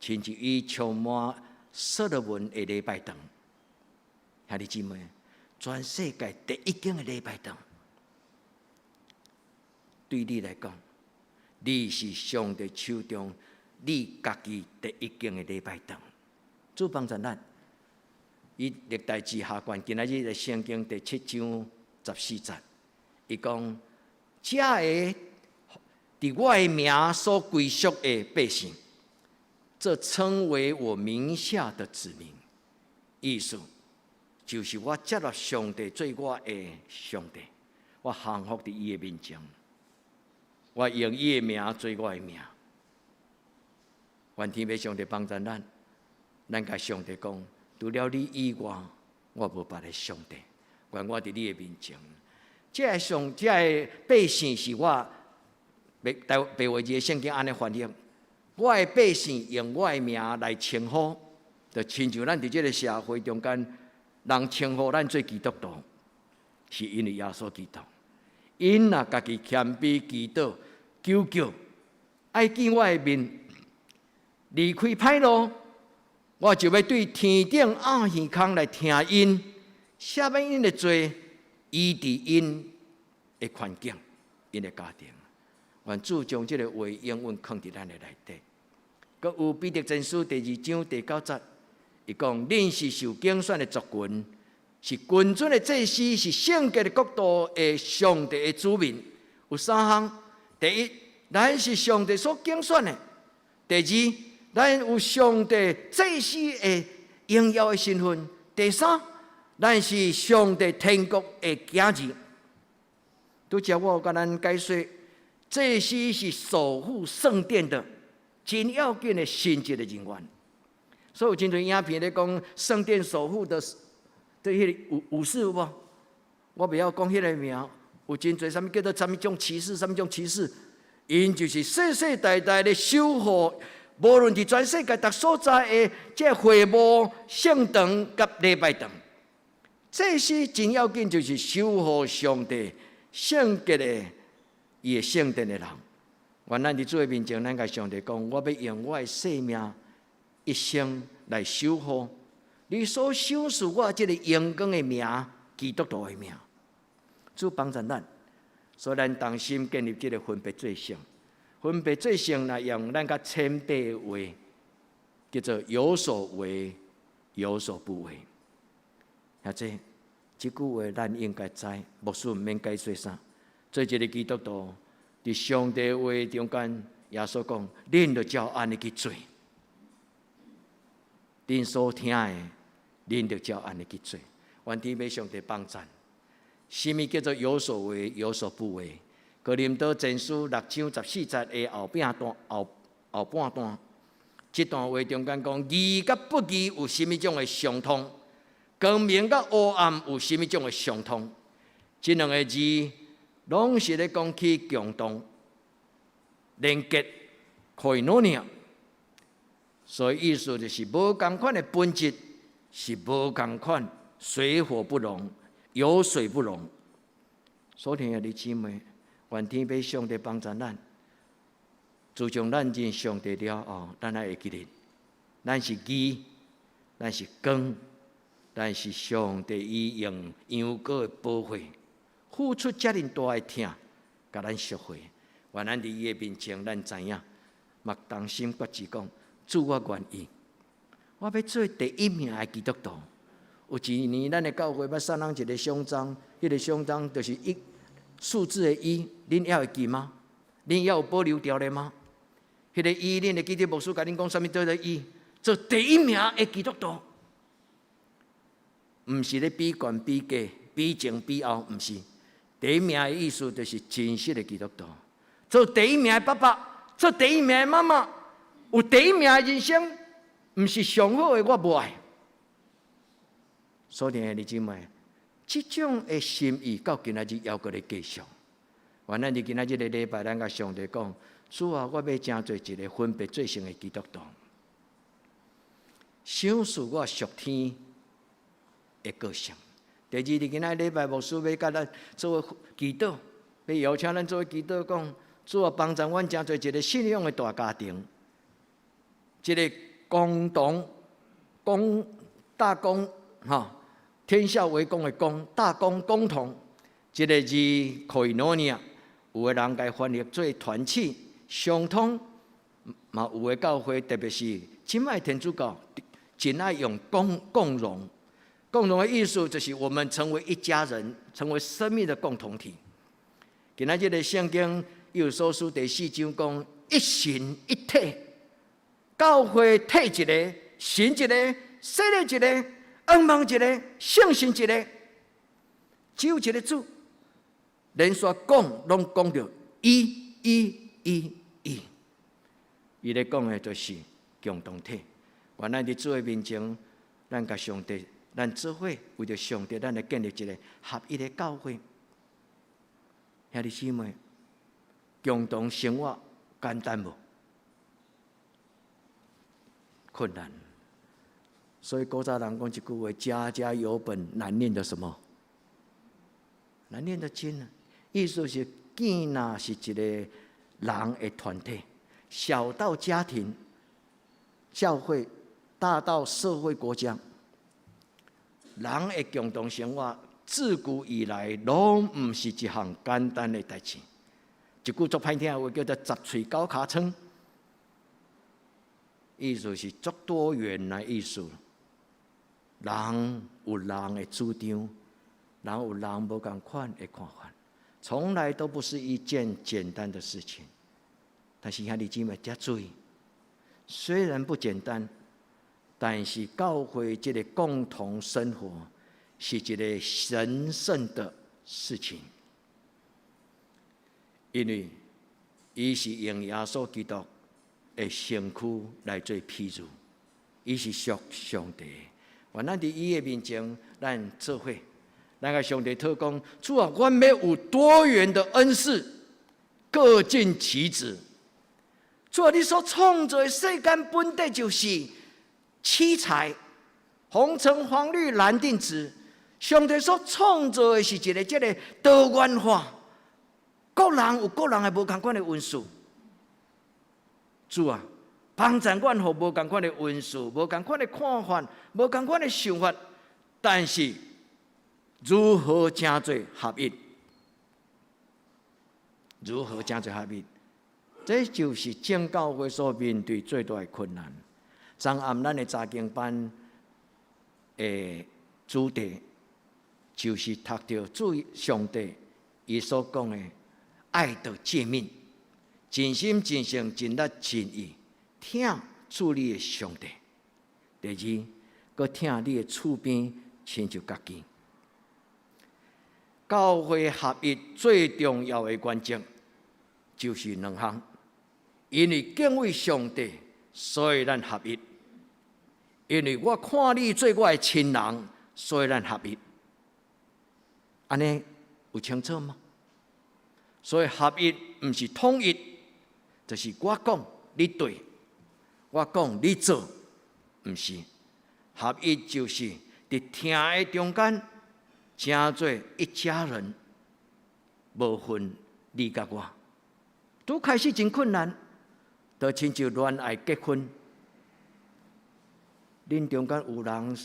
親像伊充滿所羅門的禮拜堂。兄弟姊妹，全世界第一間的禮拜堂，對你來講，你是上帝手中你家己第一間的禮拜堂。主幫助咱，以歷代志下卷今仔日的聖經第七章十四節，伊講：這个佇我的名所歸屬的百姓，這稱為我名下的子民，意思就是我接納上帝做我的上帝，我降服佇伊的面前，我用伊的名做我的名。願天父上帝幫助咱，咱共上帝講，除了你以外，我無別的上帝。願我佇你的面前，這个上，這个百姓是我白白白話字的聖經按呢翻譯，我的百姓用我的名來稱呼，就親像咱佇這个社會中間，人稱呼咱做基督徒，是因為耶穌基督。𪜶若家己謙卑祈禱，求叫，愛見我的面，離開歹路，我就欲對天頂鴨耳孔來聽𪜶，赦免𪜶的罪，醫治𪜶的環境，𪜶的家庭。願主將這个話永遠囥佇咱的內底。閣有彼得前書第二章第九節，伊講：恁是受揀選的族群，是君尊的祭司，是聖潔的國度的上帝的子民。有三項：第一，咱是上帝所揀選的；第二，咱有上帝祭司的榮耀的身份；第三，咱是上帝天國的囝兒。拄才我有共咱解說，祭司是守護聖殿的真要緊的神職的人員。所以有真濟影片咧講聖殿守護的，對彼个武武士有無？我袂曉講彼个名，有真濟啥物叫做啥物種騎士，啥物種騎士，𪜶就是世世代代咧守護，無論佇全世界逐所在的這會幕、聖堂佮禮拜堂，祭司真要緊，就是守護上帝聖潔的伊的聖殿的人。願咱佇主的面前，咱共上帝講：我欲用我的性命一生來守護你所賞賜我這個榮光的名，基督徒的名。主幫助咱，所以咱同心建立這個分別做聖。分別做聖，來用咱較淺白的話，叫做有所為，有所不為。或者這句話咱應該知，牧師毋免解說啥。做一个基督徒，佇上帝話中間，耶穌講：恁著照按呢去做。恁所聽的，恁著照按呢去做。願天父上帝幫贊。啥物叫做有所為，有所不為？哥林多前書六章十四節的後半段，後後半段，這段話中間講，義佮不義有啥物種的相通？光明佮黑暗有啥物種的相通？這兩個字攏是咧講起共同連結，koinonia。所以意思就是無仝款的本質是無仝款，水火不容，油水不容。所以兄弟姊妹，願天父上帝幫助咱。自從咱認上帝了後，咱愛會記得，咱是義，咱是光，咱是上帝伊用羊羔的寶血，付出遮爾大的疼，共咱贖回。願咱佇伊的面前，咱知影，嘛同心決志講，主我願意，我欲做第一名的基督徒。有一年，咱的教會欲送人一個獎章，彼個獎章就是一數字的一，恁猶會記嗎？恁猶有保留著咧嗎？彼個一，恁會記得牧師共恁講啥物叫做一？做第一名的基督徒，毋是咧比懸比低、比前比後，毋是。第一名的意思就是真實的基督徒，做第一名的爸爸，做第一名的媽媽，有第一名的人生，毋是上好的，我無愛。所以兄弟姊妹，這種的心意到今仔日猶閣咧繼續。願咱佇今仔日這個禮拜，咱共上帝講：主啊，我欲成做一個分別做聖的基督徒，賞賜我屬天的個性。第二，佇今仔禮拜，牧師欲共咱做祈禱，欲邀請咱做祈禱，講主啊，幫助阮成做一個信仰的大家庭，一個共同公大公吼，天下為公的公，大公共同，這個字 koinonia，有的人共翻譯做團契、相通，嘛有的教會，特別是這擺天主教，真愛用共共榮。共榮的意思就是我們成為一家人，成為生命的共同體。今仔這個聖經以弗所書第四章講一神一體，教會體一个，神一个，洗禮一个，恩望一个，聖神一个，只有一个主。連續講攏講著一一一一，伊咧講的就是共同體。願咱佇主的面前，咱共上帝，咱做伙為著上帝，咱來建立一個合一的教會。兄弟姊妹，共同生活簡單無？困難。所以古早人講一句話：家家有本難念的什麼？難念的經啊！意思是，建若是一個人的團體，小到家庭、教會，大到社會、國家，人的共同生活，自古以來攏毋是一項簡單的代誌。一句足歹聽的話叫做“十喙九尻川”，意思是足多元的意思。人有人的主張，人有人無仝款的看法，從來都不是一件簡單的事情。但是兄弟姊妹，遮注意，雖然不簡單，但是教會這個共同生活是一個神聖的事情，因為伊是用耶穌基督的身軀來做譬喻，伊是屬上帝。願咱佇伊的面前，咱做伙，咱共上帝禱告講：主啊，阮欲有多元的恩賜，各盡其職。主啊，你所創造的世間本底就是七彩，紅橙黃綠藍靛紫，上帝所創造的是一个這个多元化，各人有各人的無仝款的恩賜。主啊，幫助阮予無仝款的恩賜、無仝款的看法、無仝款的想法，但是如何成做合一？如何成做合一？這就是正教會所面對最大的困難。昨暗咱的查經班的主題，就是讀著主上帝伊所講的愛的誡命，盡心盡性盡力盡意，疼主你的上帝。第二，閣疼你的厝邊親像家己。教會合一最重要的原則就是兩項，因為敬畏上帝，所以咱合一；因為我看你做我的親人，所以咱合一。按呢有清楚嗎？所以合一毋是統一，就是我講你對，我講你做，毋是。合一就是佇疼的中間，成做一家人，無分你佮我。拄開始真困難，就親像戀愛結婚，恁中間有人，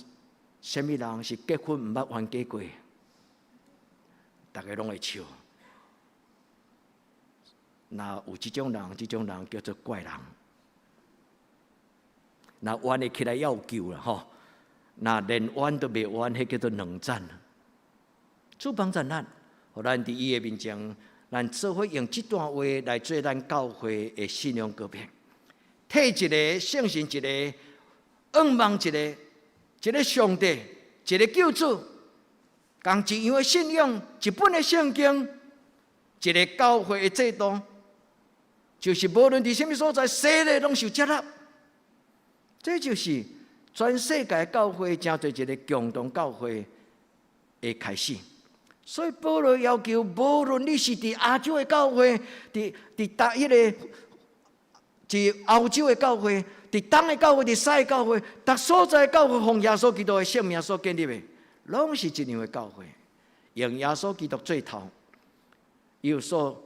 啥物人是結婚毋捌冤家過？逐家攏會笑。若有這種人，這種人叫做怪人。若冤會起來猶有救啦吼，若連冤都袂冤，彼叫做冷戰。主幫助咱，予咱佇伊的面前，咱做伙用這段話來做咱教會的信仰告白。體一个，聖神一个，向望一个，一个上帝，一个救主，仝一樣的信仰，一本的聖經，一个教會的制度，就是無論佇啥物所在，洗禮攏受接納。這就是全世界教會成做一个共同教會的開始。所以保羅要求，無論你是佇亞洲的教會，佇佇彼个佇歐洲的教會，佇東的教會，佇西的教會，逐所在教會奉耶穌基督的聖名所建立的，攏是一樣的教會，用耶穌基督做頭。有所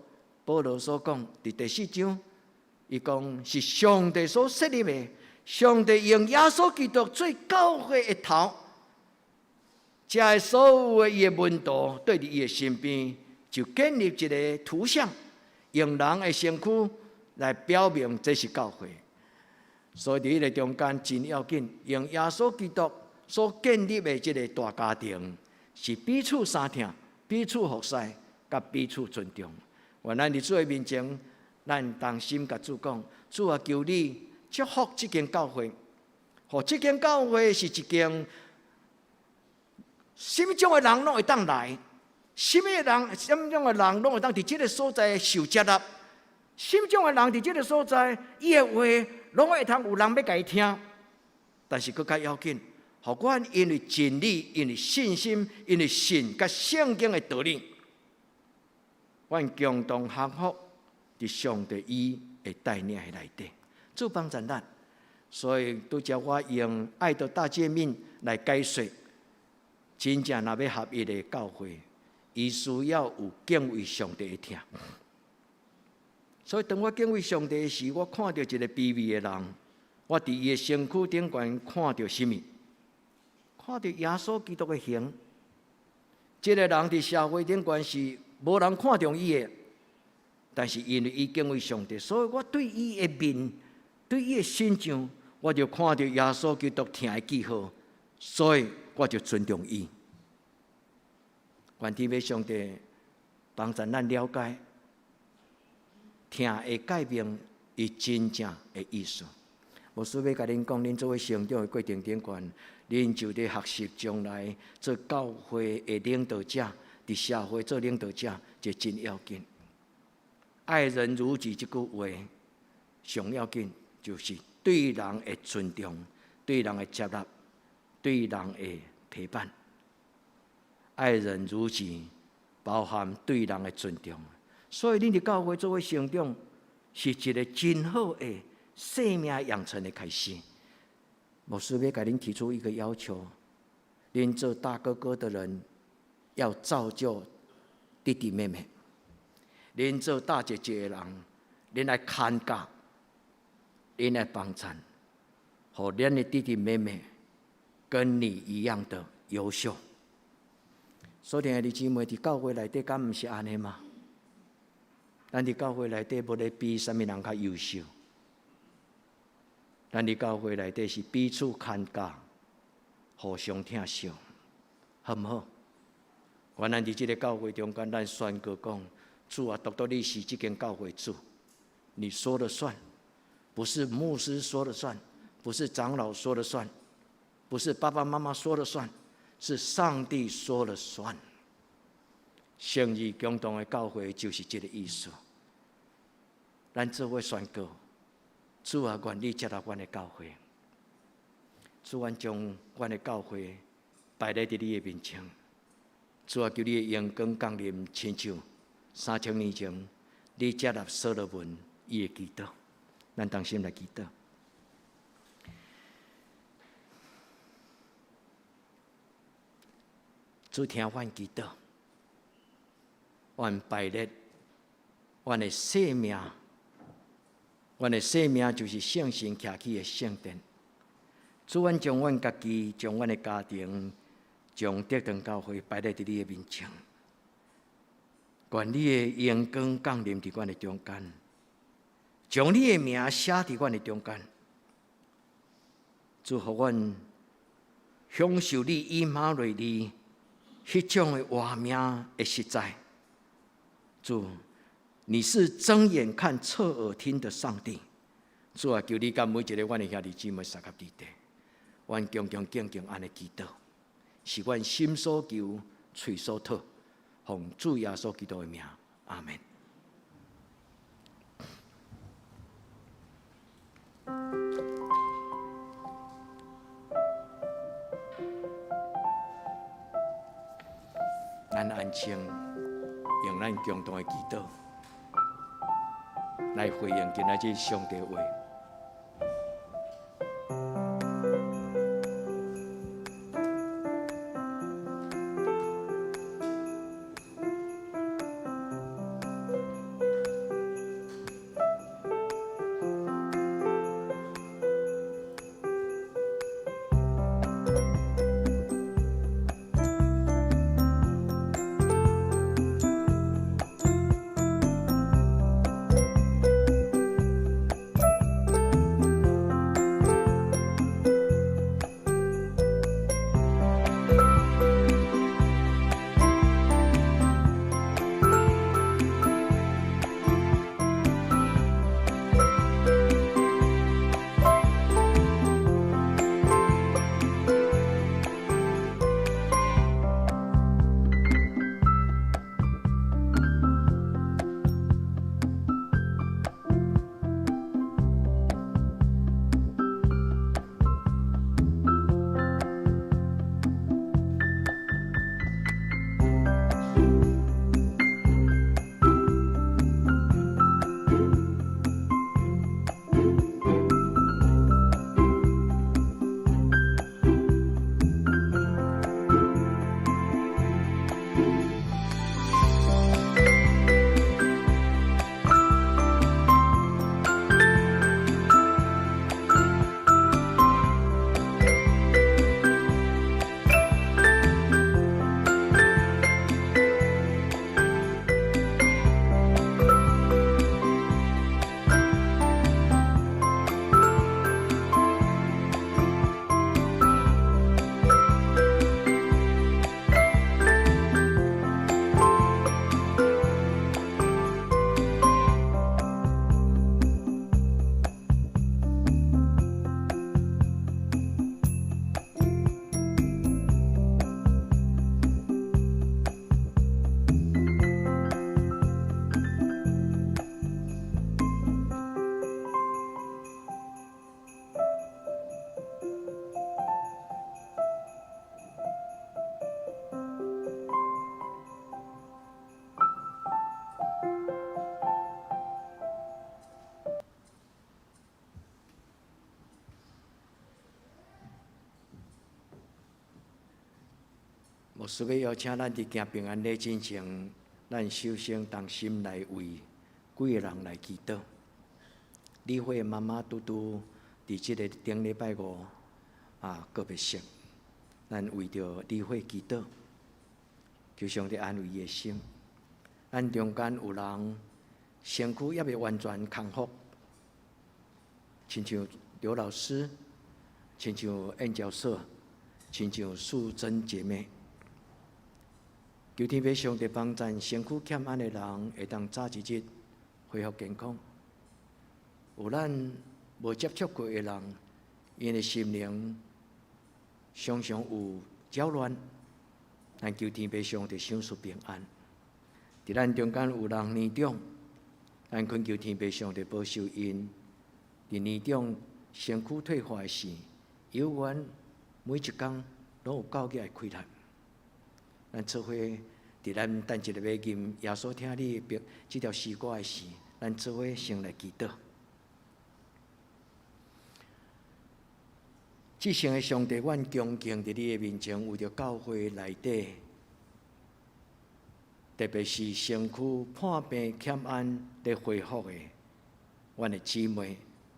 保羅所講，佇第四章，伊講是上帝所設立的，上帝用耶穌基督做教會的頭，這所有的伊的門徒對佇伊的身邊，就建立一个圖像，用人的身軀來表明這是教會。所以佇彼个中間真要緊，用耶穌基督所建立的這个大家庭，是彼此相疼、彼此服侍、佮彼此尊重。願咱佇主的面前，咱同心共主講：主啊，求你祝福這間教會，予這間教會是一間，啥物種的人攏會當來，啥物人、啥物種的人攏會當佇這个所在受接納，啥物種的人佇這个所在，伊的話攏會通有人欲共伊聽。但是閣較要緊，予阮因為真理、因為信心、因為信佮聖經的道理，阮共同降服佇上帝伊的帶領的內底，主幫助咱。所以拄才我用愛的大誡命來解說，真正若欲合一的教會，伊需要有敬畏上帝的疼。所以當我敬畏上帝的時，我看著一个卑微的人，我佇伊的身軀頂懸看著啥物？看著耶穌基督的形。這个人佇社會頂懸是無人看重伊的，但是因為伊敬畏上帝，所以我對伊的面、對伊的身像，我就看著耶穌基督疼的記號，所以我就尊重伊。願天父上帝幫助咱了解疼的誡命伊真正的意思。牧師欲共恁講，恁做伙成長的過程頂懸，恁就佇學習將來做教會的領導者，佇社會做領導者，這真要緊。愛人如己這句話，上要緊就是對人的尊重，對人的接納，對人的陪伴。愛人如己，包含對人的尊重。所以，恁佇教會做伙成長，是一个真好的生命養成的開始。牧師欲共恁提出一個要求：恁做大哥哥的人要造就弟弟妹妹；恁做大姐姐的人，恁愛看教，恁愛幫贊，予恁的弟弟妹妹跟你一樣的優秀。所以，兄弟姊妹佇教會內底，敢毋是按呢嗎？咱佇教會內底無咧比啥物人較優秀，咱佇教會內底是彼此牽教，互相疼惜，好毋好？原來佇這个教會中間，咱宣告講：主啊，獨獨你是這間教會主，你說了算，不是牧師說了算，不是長老說了算，不是爸爸媽媽說了算。是上帝說了算。誠意共同的教會就是這个意思。咱做伙宣告，主啊，願你接納阮的教會。主，阮將阮的教會擺佇你的面前。主啊，求你的榮光降臨，親像3000年前你接納所羅門伊的祈禱。咱同心來祈禱。主聽阮祈禱，阮擺列阮的生命，阮的生命就是聖神徛起的聖殿。主，阮將阮家己，將阮的家庭，將德堂教會擺列佇你的面前。願你的榮光降臨佇阮的中間，將你的名寫佇阮的中間。主，予阮享受你以馬內利彼種的活命的實在。主，你是睜眼看、側耳聽的上帝。主啊，求你佮每一个阮的兄弟姊妹相佮弟弟，阮恭恭敬敬按呢祈禱，是阮心所求、喙所討，奉主耶穌基督的名，阿門。咱安靜，用咱共同的祈禱來回應今仔日上帝話。牧師欲邀請咱佇行平安禮進前，咱首先同心來為幾个人來祈禱。李慧媽媽拄拄佇這个頂禮拜五告別式，咱為著李慧祈禱，求上帝安慰伊的心。咱中間有人身軀猶未完全康復，親像劉老師，親像燕教授，親像素貞姐妹。求天父上帝幫贊身軀欠安的人，會當早一日恢復健康。有咱無接觸過的人，𪜶的心靈常常有攪亂，咱求天父上帝賞賜平安。佇咱中間有人年長，咱懇求天父上帝保守𪜶。佇年長身軀退化的時，猶原每一工攏有夠額的氣力。咱做伙佇咱等一下欲吟耶穌疼你的這條詩歌的時，咱做伙先來祈禱。至聖的上帝，阮恭敬佇你的面前，為著教會內底，特別是身軀破病欠安咧恢復的，阮的姊妹、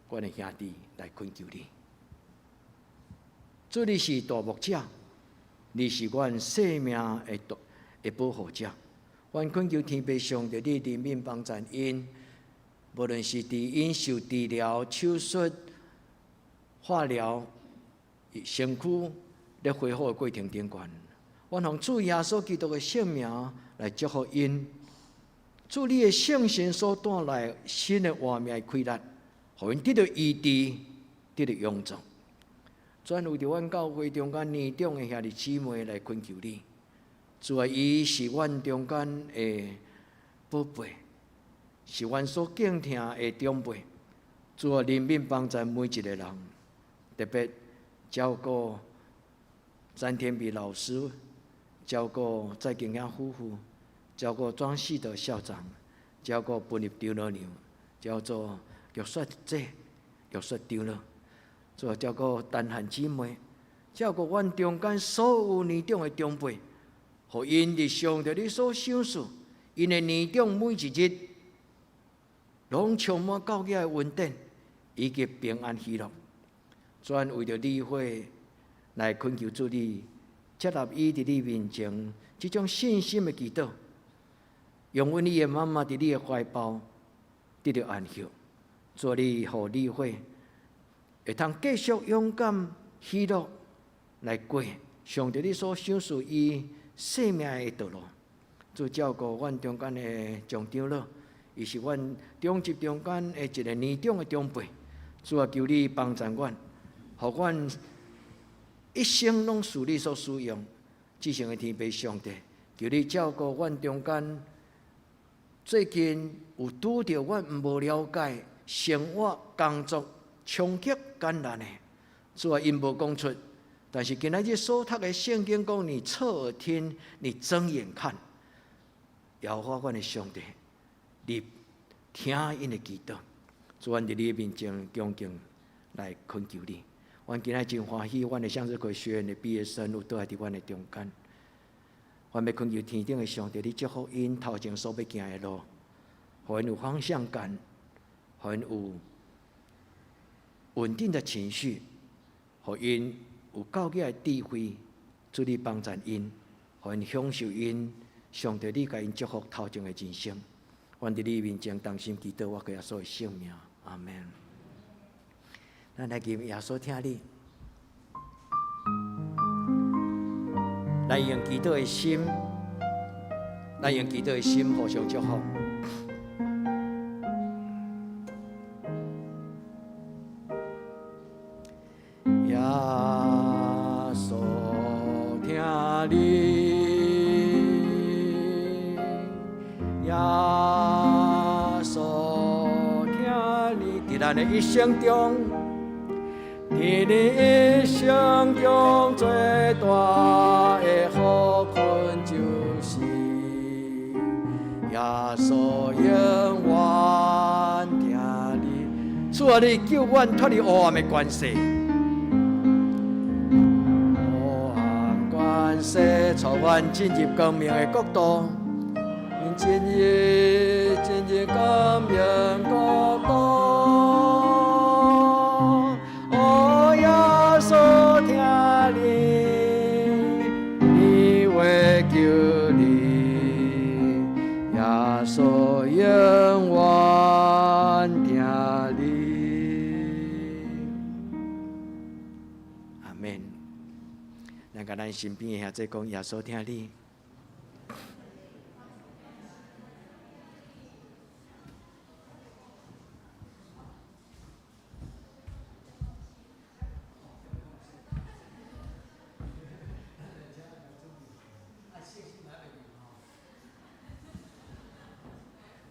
阮的兄弟來懇求你。主，你是大牧者，你是阮生命的保護者。阮懇求天父上帝，你憐憫幫贊𪜶，無論是佇𪜶受治療、手術、化療，身軀咧恢復的過程頂懸，阮奉主耶穌基督的聖名來祝福𪜶。主你的聖神所帶來新的活命的氣力，予𪜶得著醫治，得著勇壯。轉為著阮教會中間年長的兄弟姊妹來懇求你，主啊，伊是阮中間的寶貝，是阮所敬疼的長輩。主啊，憐憫幫助每一個人，特別照顧詹天比老師，照顧蔡景陽夫婦，照顧莊世德校長，照顧本立長老娘，照顧玉雪姐、玉雪長老。主啊，照顧陳漢姊妹，照顧阮中間所有年長的長輩，予𪜶佇上帝你所賞賜，𪜶的年長每一日，攏充滿夠額的恩典，以及平安喜樂。專為著李慧來懇求主你接納伊佇你面前這種信心的祈禱，容允伊的媽媽佇你的懷抱得著安息。主你予李慧會通繼續勇敢喜樂來過上帝你所賞賜伊生命的道路。主照顧阮中間的張長老，伊是阮長執中間的一個年長的長輩。主啊，求你幫助阮，予阮一生攏屬你所使用。至聖的天父上帝，求你照顧阮中間最近有拄著阮無了解生活工作衝擊艱難的，主啊，𪜶無講出，但是今仔日所讀的聖經講，你側耳聽，你睜眼看，耶和華阮的上帝，你聽𪜶的祈禱，主，阮佇你面前恭敬來懇求你。阮今仔真歡喜，阮的向日葵學院的畢業生有倒來佇阮的中間。阮欲懇求天頂的上帝，你祝福𪜶頭前所欲行的路，予𪜶有方向感，予𪜶有穩定的情緒，予𪜶有夠額的智慧，主你幫助𪜶，予𪜶享受𪜶上帝你共𪜶祝福頭前的人生。阮佇你面前同心祈禱，我耶穌的聖名，阿門。咱來吟耶穌疼你，來用祈禱的心，來用祈禱的心互相祝福。耶穌疼你，耶穌疼你，佇咱的一生中，佇你一生中最大的禍困就是耶穌永遠疼你。主啊，你救阮脫離黑暗的權勢，黑暗權權勢，帶阮進入光明的國度。進入光明國度。哦，耶穌疼你，你話救你，耶穌永遠疼你。阿們。咱共咱身邊的兄弟講，耶穌疼你。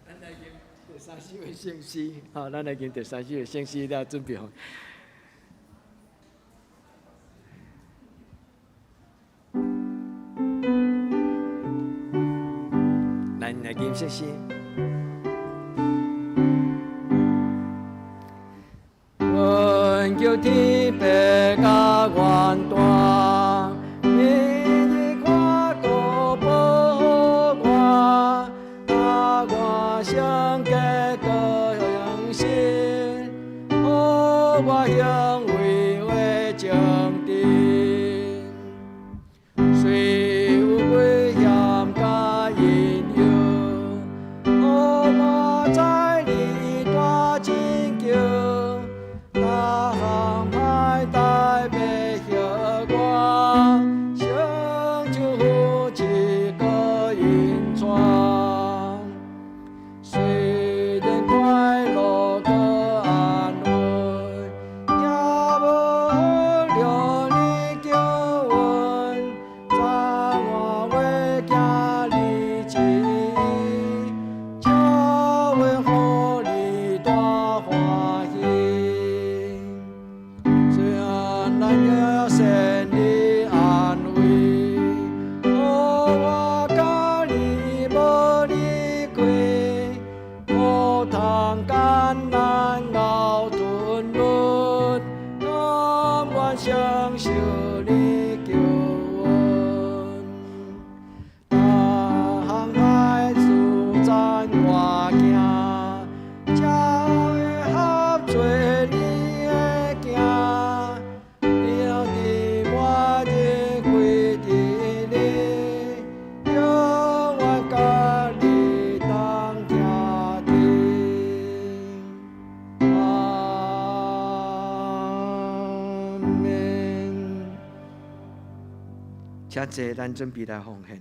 咱來吟第三首的聖詩，好，咱來吟第三首的聖詩，了準備好。咱來吟聖詩。懇求天父佮阮大，明日看顧保護我，予我聖潔閣誠實，予我行為會正直。雖有危險佮引誘，予我知你大拯救，逐項歹代欲嚇我，成就扶持閣引帶。雖然快樂閣安穩，也無忽略你救恩，早晚會行你旨意，才會予你大歡喜。雖然咱要先你安慰，予我佮你無離開，苦痛艱難熬吞忍，甘願承受你救恩。逐項歹事斬我行，才會合做你的囝。了佇末日歸佇你，永遠佮你同徛佇。阿們。請坐，咱準備來奉獻。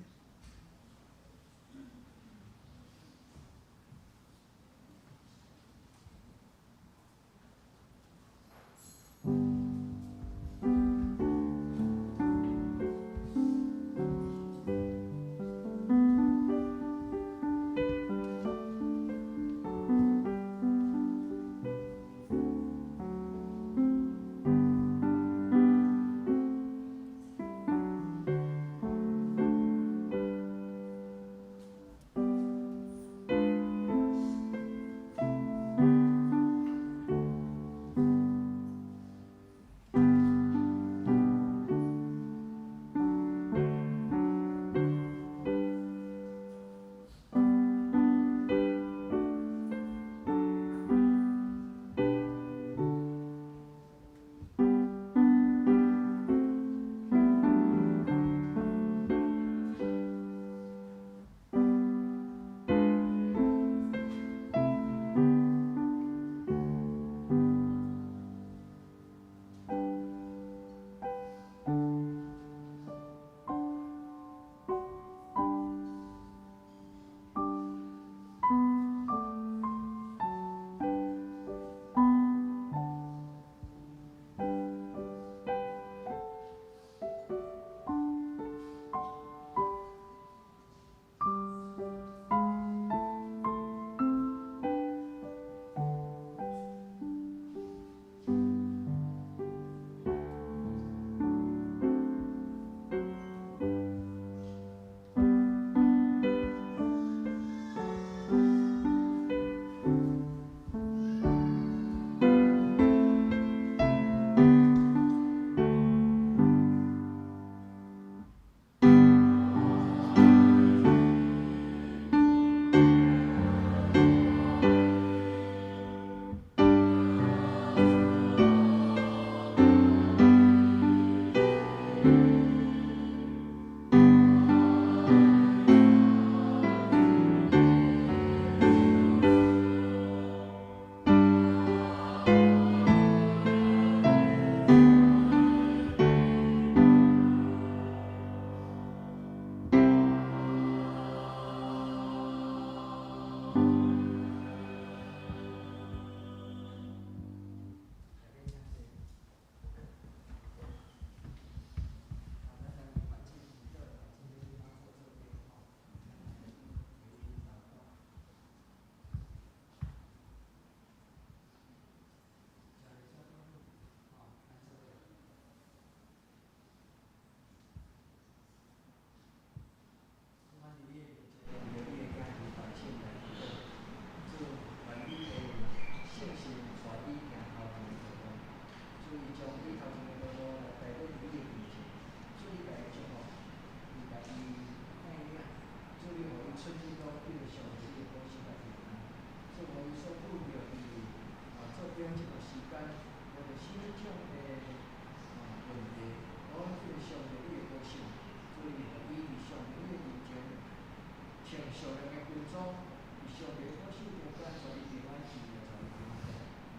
穿屬靈的軍裝，佇上帝的保守中間，帶伊平安喜樂，帶伊平安。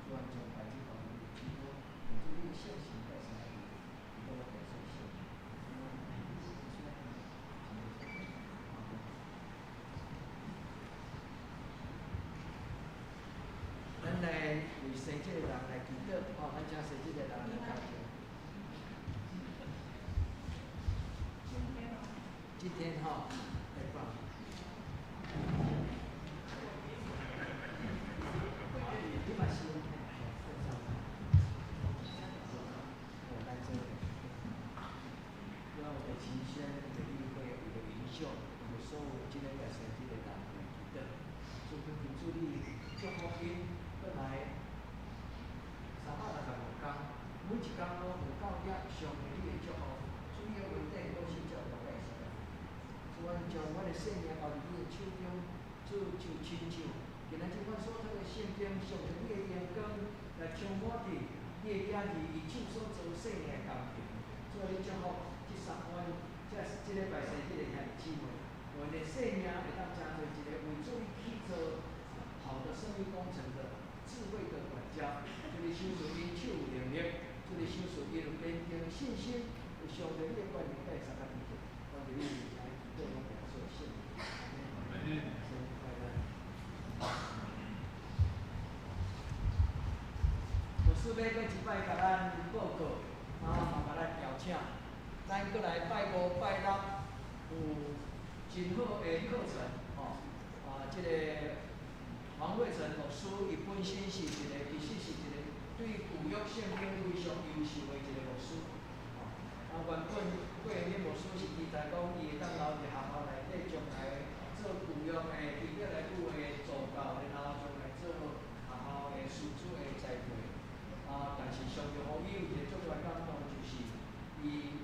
主啊，將代誌交予你手中，願主你的聖神帶領伊，伊都來做聖。咱來為生這个人來祈禱，吼，咱請生這个人來交錢。今天吼，來放。你嘛是，我为齐宣，为议會，為著領袖，為著所有這個來生這個人來祈禱。主求主你祝福𪜶，閣來365工，每一工攏有夠額上帝你的祝福，主你的恩典攏是照顧在身。主，阮將阮的性命交佇你的手中，主就親像今仔日阮所讀的聖經，上帝你的榮光來充滿佇你的囝兒伊手所做性命的工程。主啊，你祝福這3萬這這禮拜生這个兄弟姊妹，阮的性命會當成做一個為主你去做好的生命工程的智慧的管家。主你賞賜𪜶手有能力，主你賞賜𪜶有堅定的信心，有上帝你的觀念佮伊相甲連結。願你面前祈禱，攏耶穌的聖名。阿門。生日快樂！牧師欲閣一擺共咱報告，啊嘛共咱邀請，咱閣來拜五、拜六有真好的課程，吼。啊，這個黃慧成牧師，伊本身是一個，其實是一個對舊約聖經非常優秀的一個牧師。吼，啊，原本郭永敏牧師是期待講，伊會當留佇學校內底將來做舊約的希伯來語的助教，然後將來做學校的師資的栽培。啊，但是上帝予伊有一個足大感動，就是伊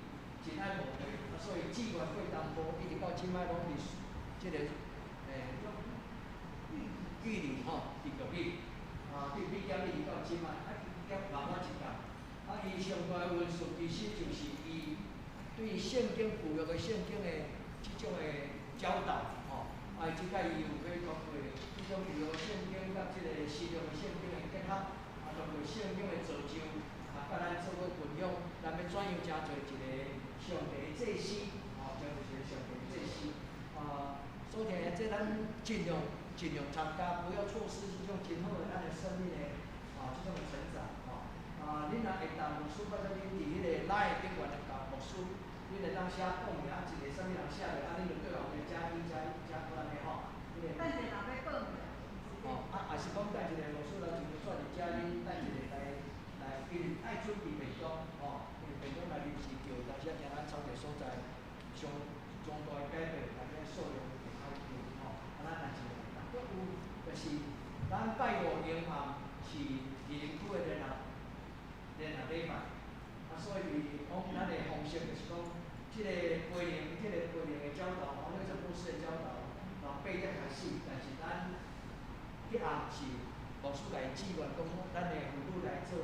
真愛牧會，啊，所以志願過東部，一直到這擺攏佇這個玉里吼，佇玉里，啊，對畢業一直到這擺，啊，兼慢慢一工。啊，伊上大的恩賜其實就是伊對聖經舊約的聖經的這種的教導，吼，啊，伊這擺伊有去通過這種舊約聖經佮這個新約的聖經的結合，啊，通過聖經的造就，啊，佮咱做伙分享，咱欲怎樣成做一個上帝的祭司，吼，成做一個上帝的祭司，啊，所以這咱盡量參加，不要錯失這種真好的咱的生命的啊這種的成長，吼。啊，恁若會當牧師，拜託恁佇彼個 LINE 頂懸來共牧師，恁會當寫報名，啊，一個啥物人寫落，啊，恁就對予加一加一加安呢吼。彼個。等者人欲報名。哦，啊，也是講等一個牧師來一個煞佇遮，恁等一個來來，因為愛準備便當，吼，因為便當來臨時叫，當時驚咱抽一個所在上重大的改變，大家數量會較少，吼，啊，咱若是會當，閣有就是咱拜五迎暗是二林區的聯合禮拜，啊，所以講咱的方式就是講，這個培靈的教導，黃瑞成牧師的教導，從8點開始，但是咱彼暗是牧師來志願講，咱的婦女來做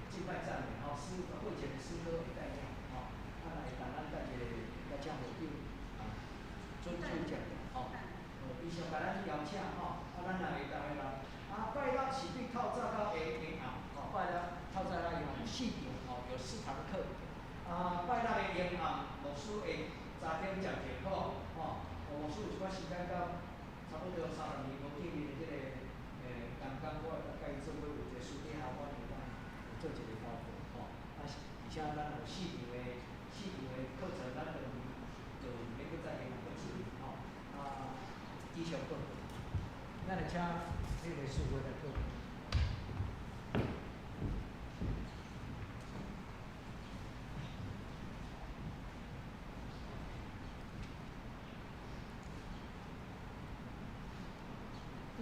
敬拜讚美，吼，詩會前的詩歌會帶領，吼，啊，來當咱帶一個來請會長啊，准准講，吼，以上共咱邀請，吼，啊，咱若會當的人，啊，拜六是對透早到下下暗，吼，拜六透早到下暗有四場，吼，有四堂課，啊，拜六的迎暗，牧師會早點講解課，吼，牧師有一寡時間到差不多30年無見面的這個同工，我會佮伊做伙有一個私底下，阮會當做一個交流，吼，啊，而且咱有四場的課程，咱就毋免閣再另外閣處理，吼，啊，以上報告，咱來請彼個師傅來報告。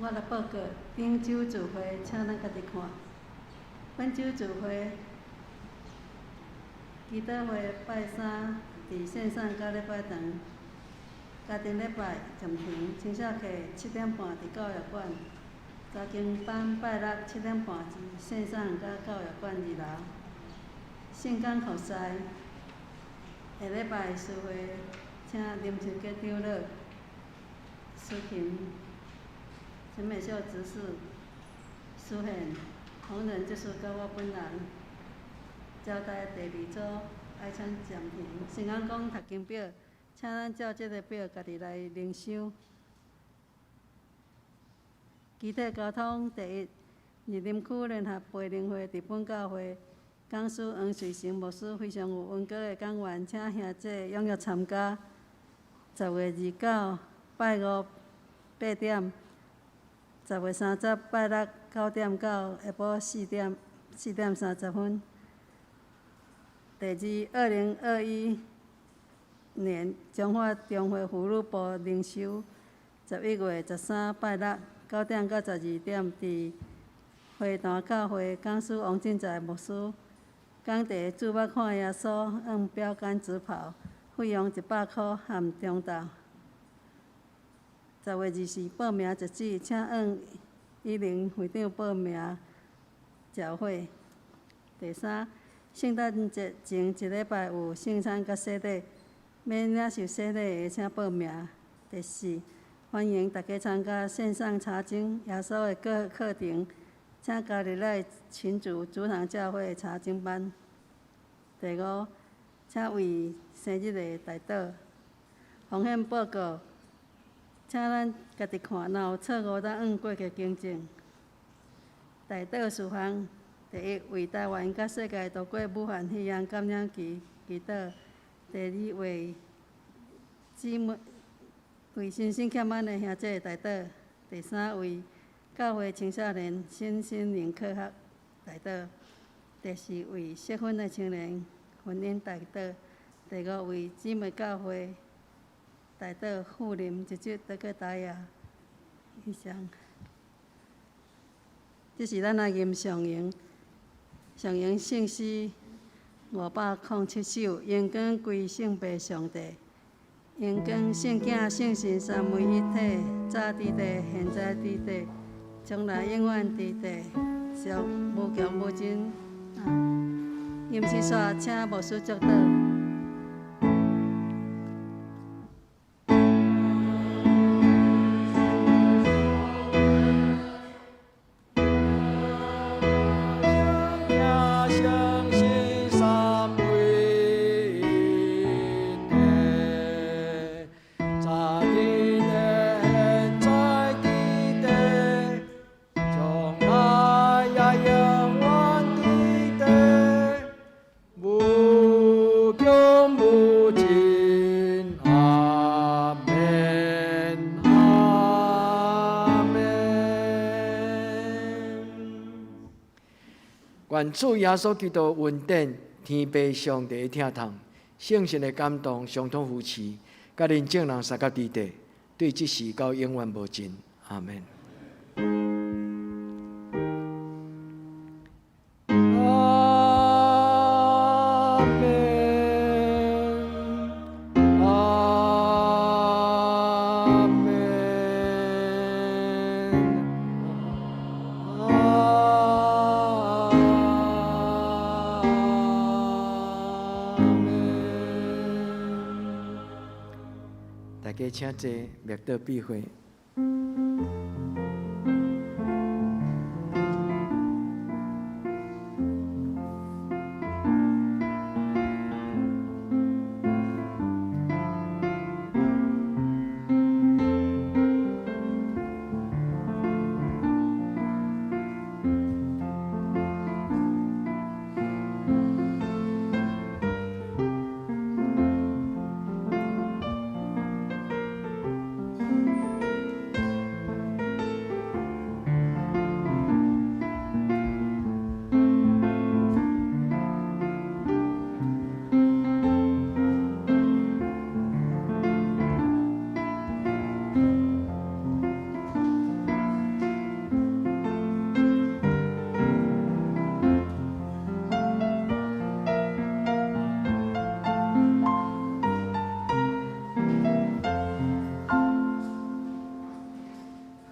我來報告頂週聚會，請咱家己看。本週聚會，祈禱會拜三佇線上佮禮拜堂，家庭禮拜暫停，清少課7點半佇教育館，查經班拜六7點半佇線上佮教育館二樓。聖工服侍，下禮拜聚會請林秋杰長老。苏琴、陈美秀执事、苏宪、洪仁执事佮我本人。招待第二组爱请暂停。先讲讲读经表，请咱照這个表家己來靈修。肢體交通第一，二林區聯合培靈會佇本教會講師黃瑞成牧師非常有恩膏的講員，請兄弟踴躍參加。10月29拜五8點，10月30拜六9點到下晡4點4點30分。第二，2021年彰化中會婦女部靈修，11月13拜六9點到12點，佇花壇教會講師王進財牧師講題注目看耶穌，按標杆直跑，費用100箍含中晝。10月24報名截止，請按一零會長報名繳費。第三，聖誕節前一禮拜有聖餐佮洗禮，欲領受洗禮的請報名。第四，歡迎大家參加線上查經耶穌的課課程，請加入咱群組主堂教會查經班。第五，請為生日的代禱。風險報告，請咱家己看，若有錯誤，咱按過去更正。代禱事項。第一，為台灣佮世界度過武漢肺炎感染期祈禱；第二，為姊妹為身心欠滿的兄弟代禱；第三，為教會青少年身心靈課學代禱；第四，為適婚的青年婚姻代禱；第五，為姊妹教會代禱，富林一節得過大亞以上。這是咱來吟上詠。上詠聖詩507首，榮光歸聖父上帝，榮光聖囝聖神三位一體，早佇地，現在佇地，將來永遠佇地，上無窮無盡。吟詩煞，請牧師祝禱。願主耶穌基督恩典、天父上帝的疼痛、聖神的感動、相通扶持，佮恁眾人相佮佇地，對這時到永遠無盡。阿門。阿門。阿門。阿門。大家請坐，默禱閉會。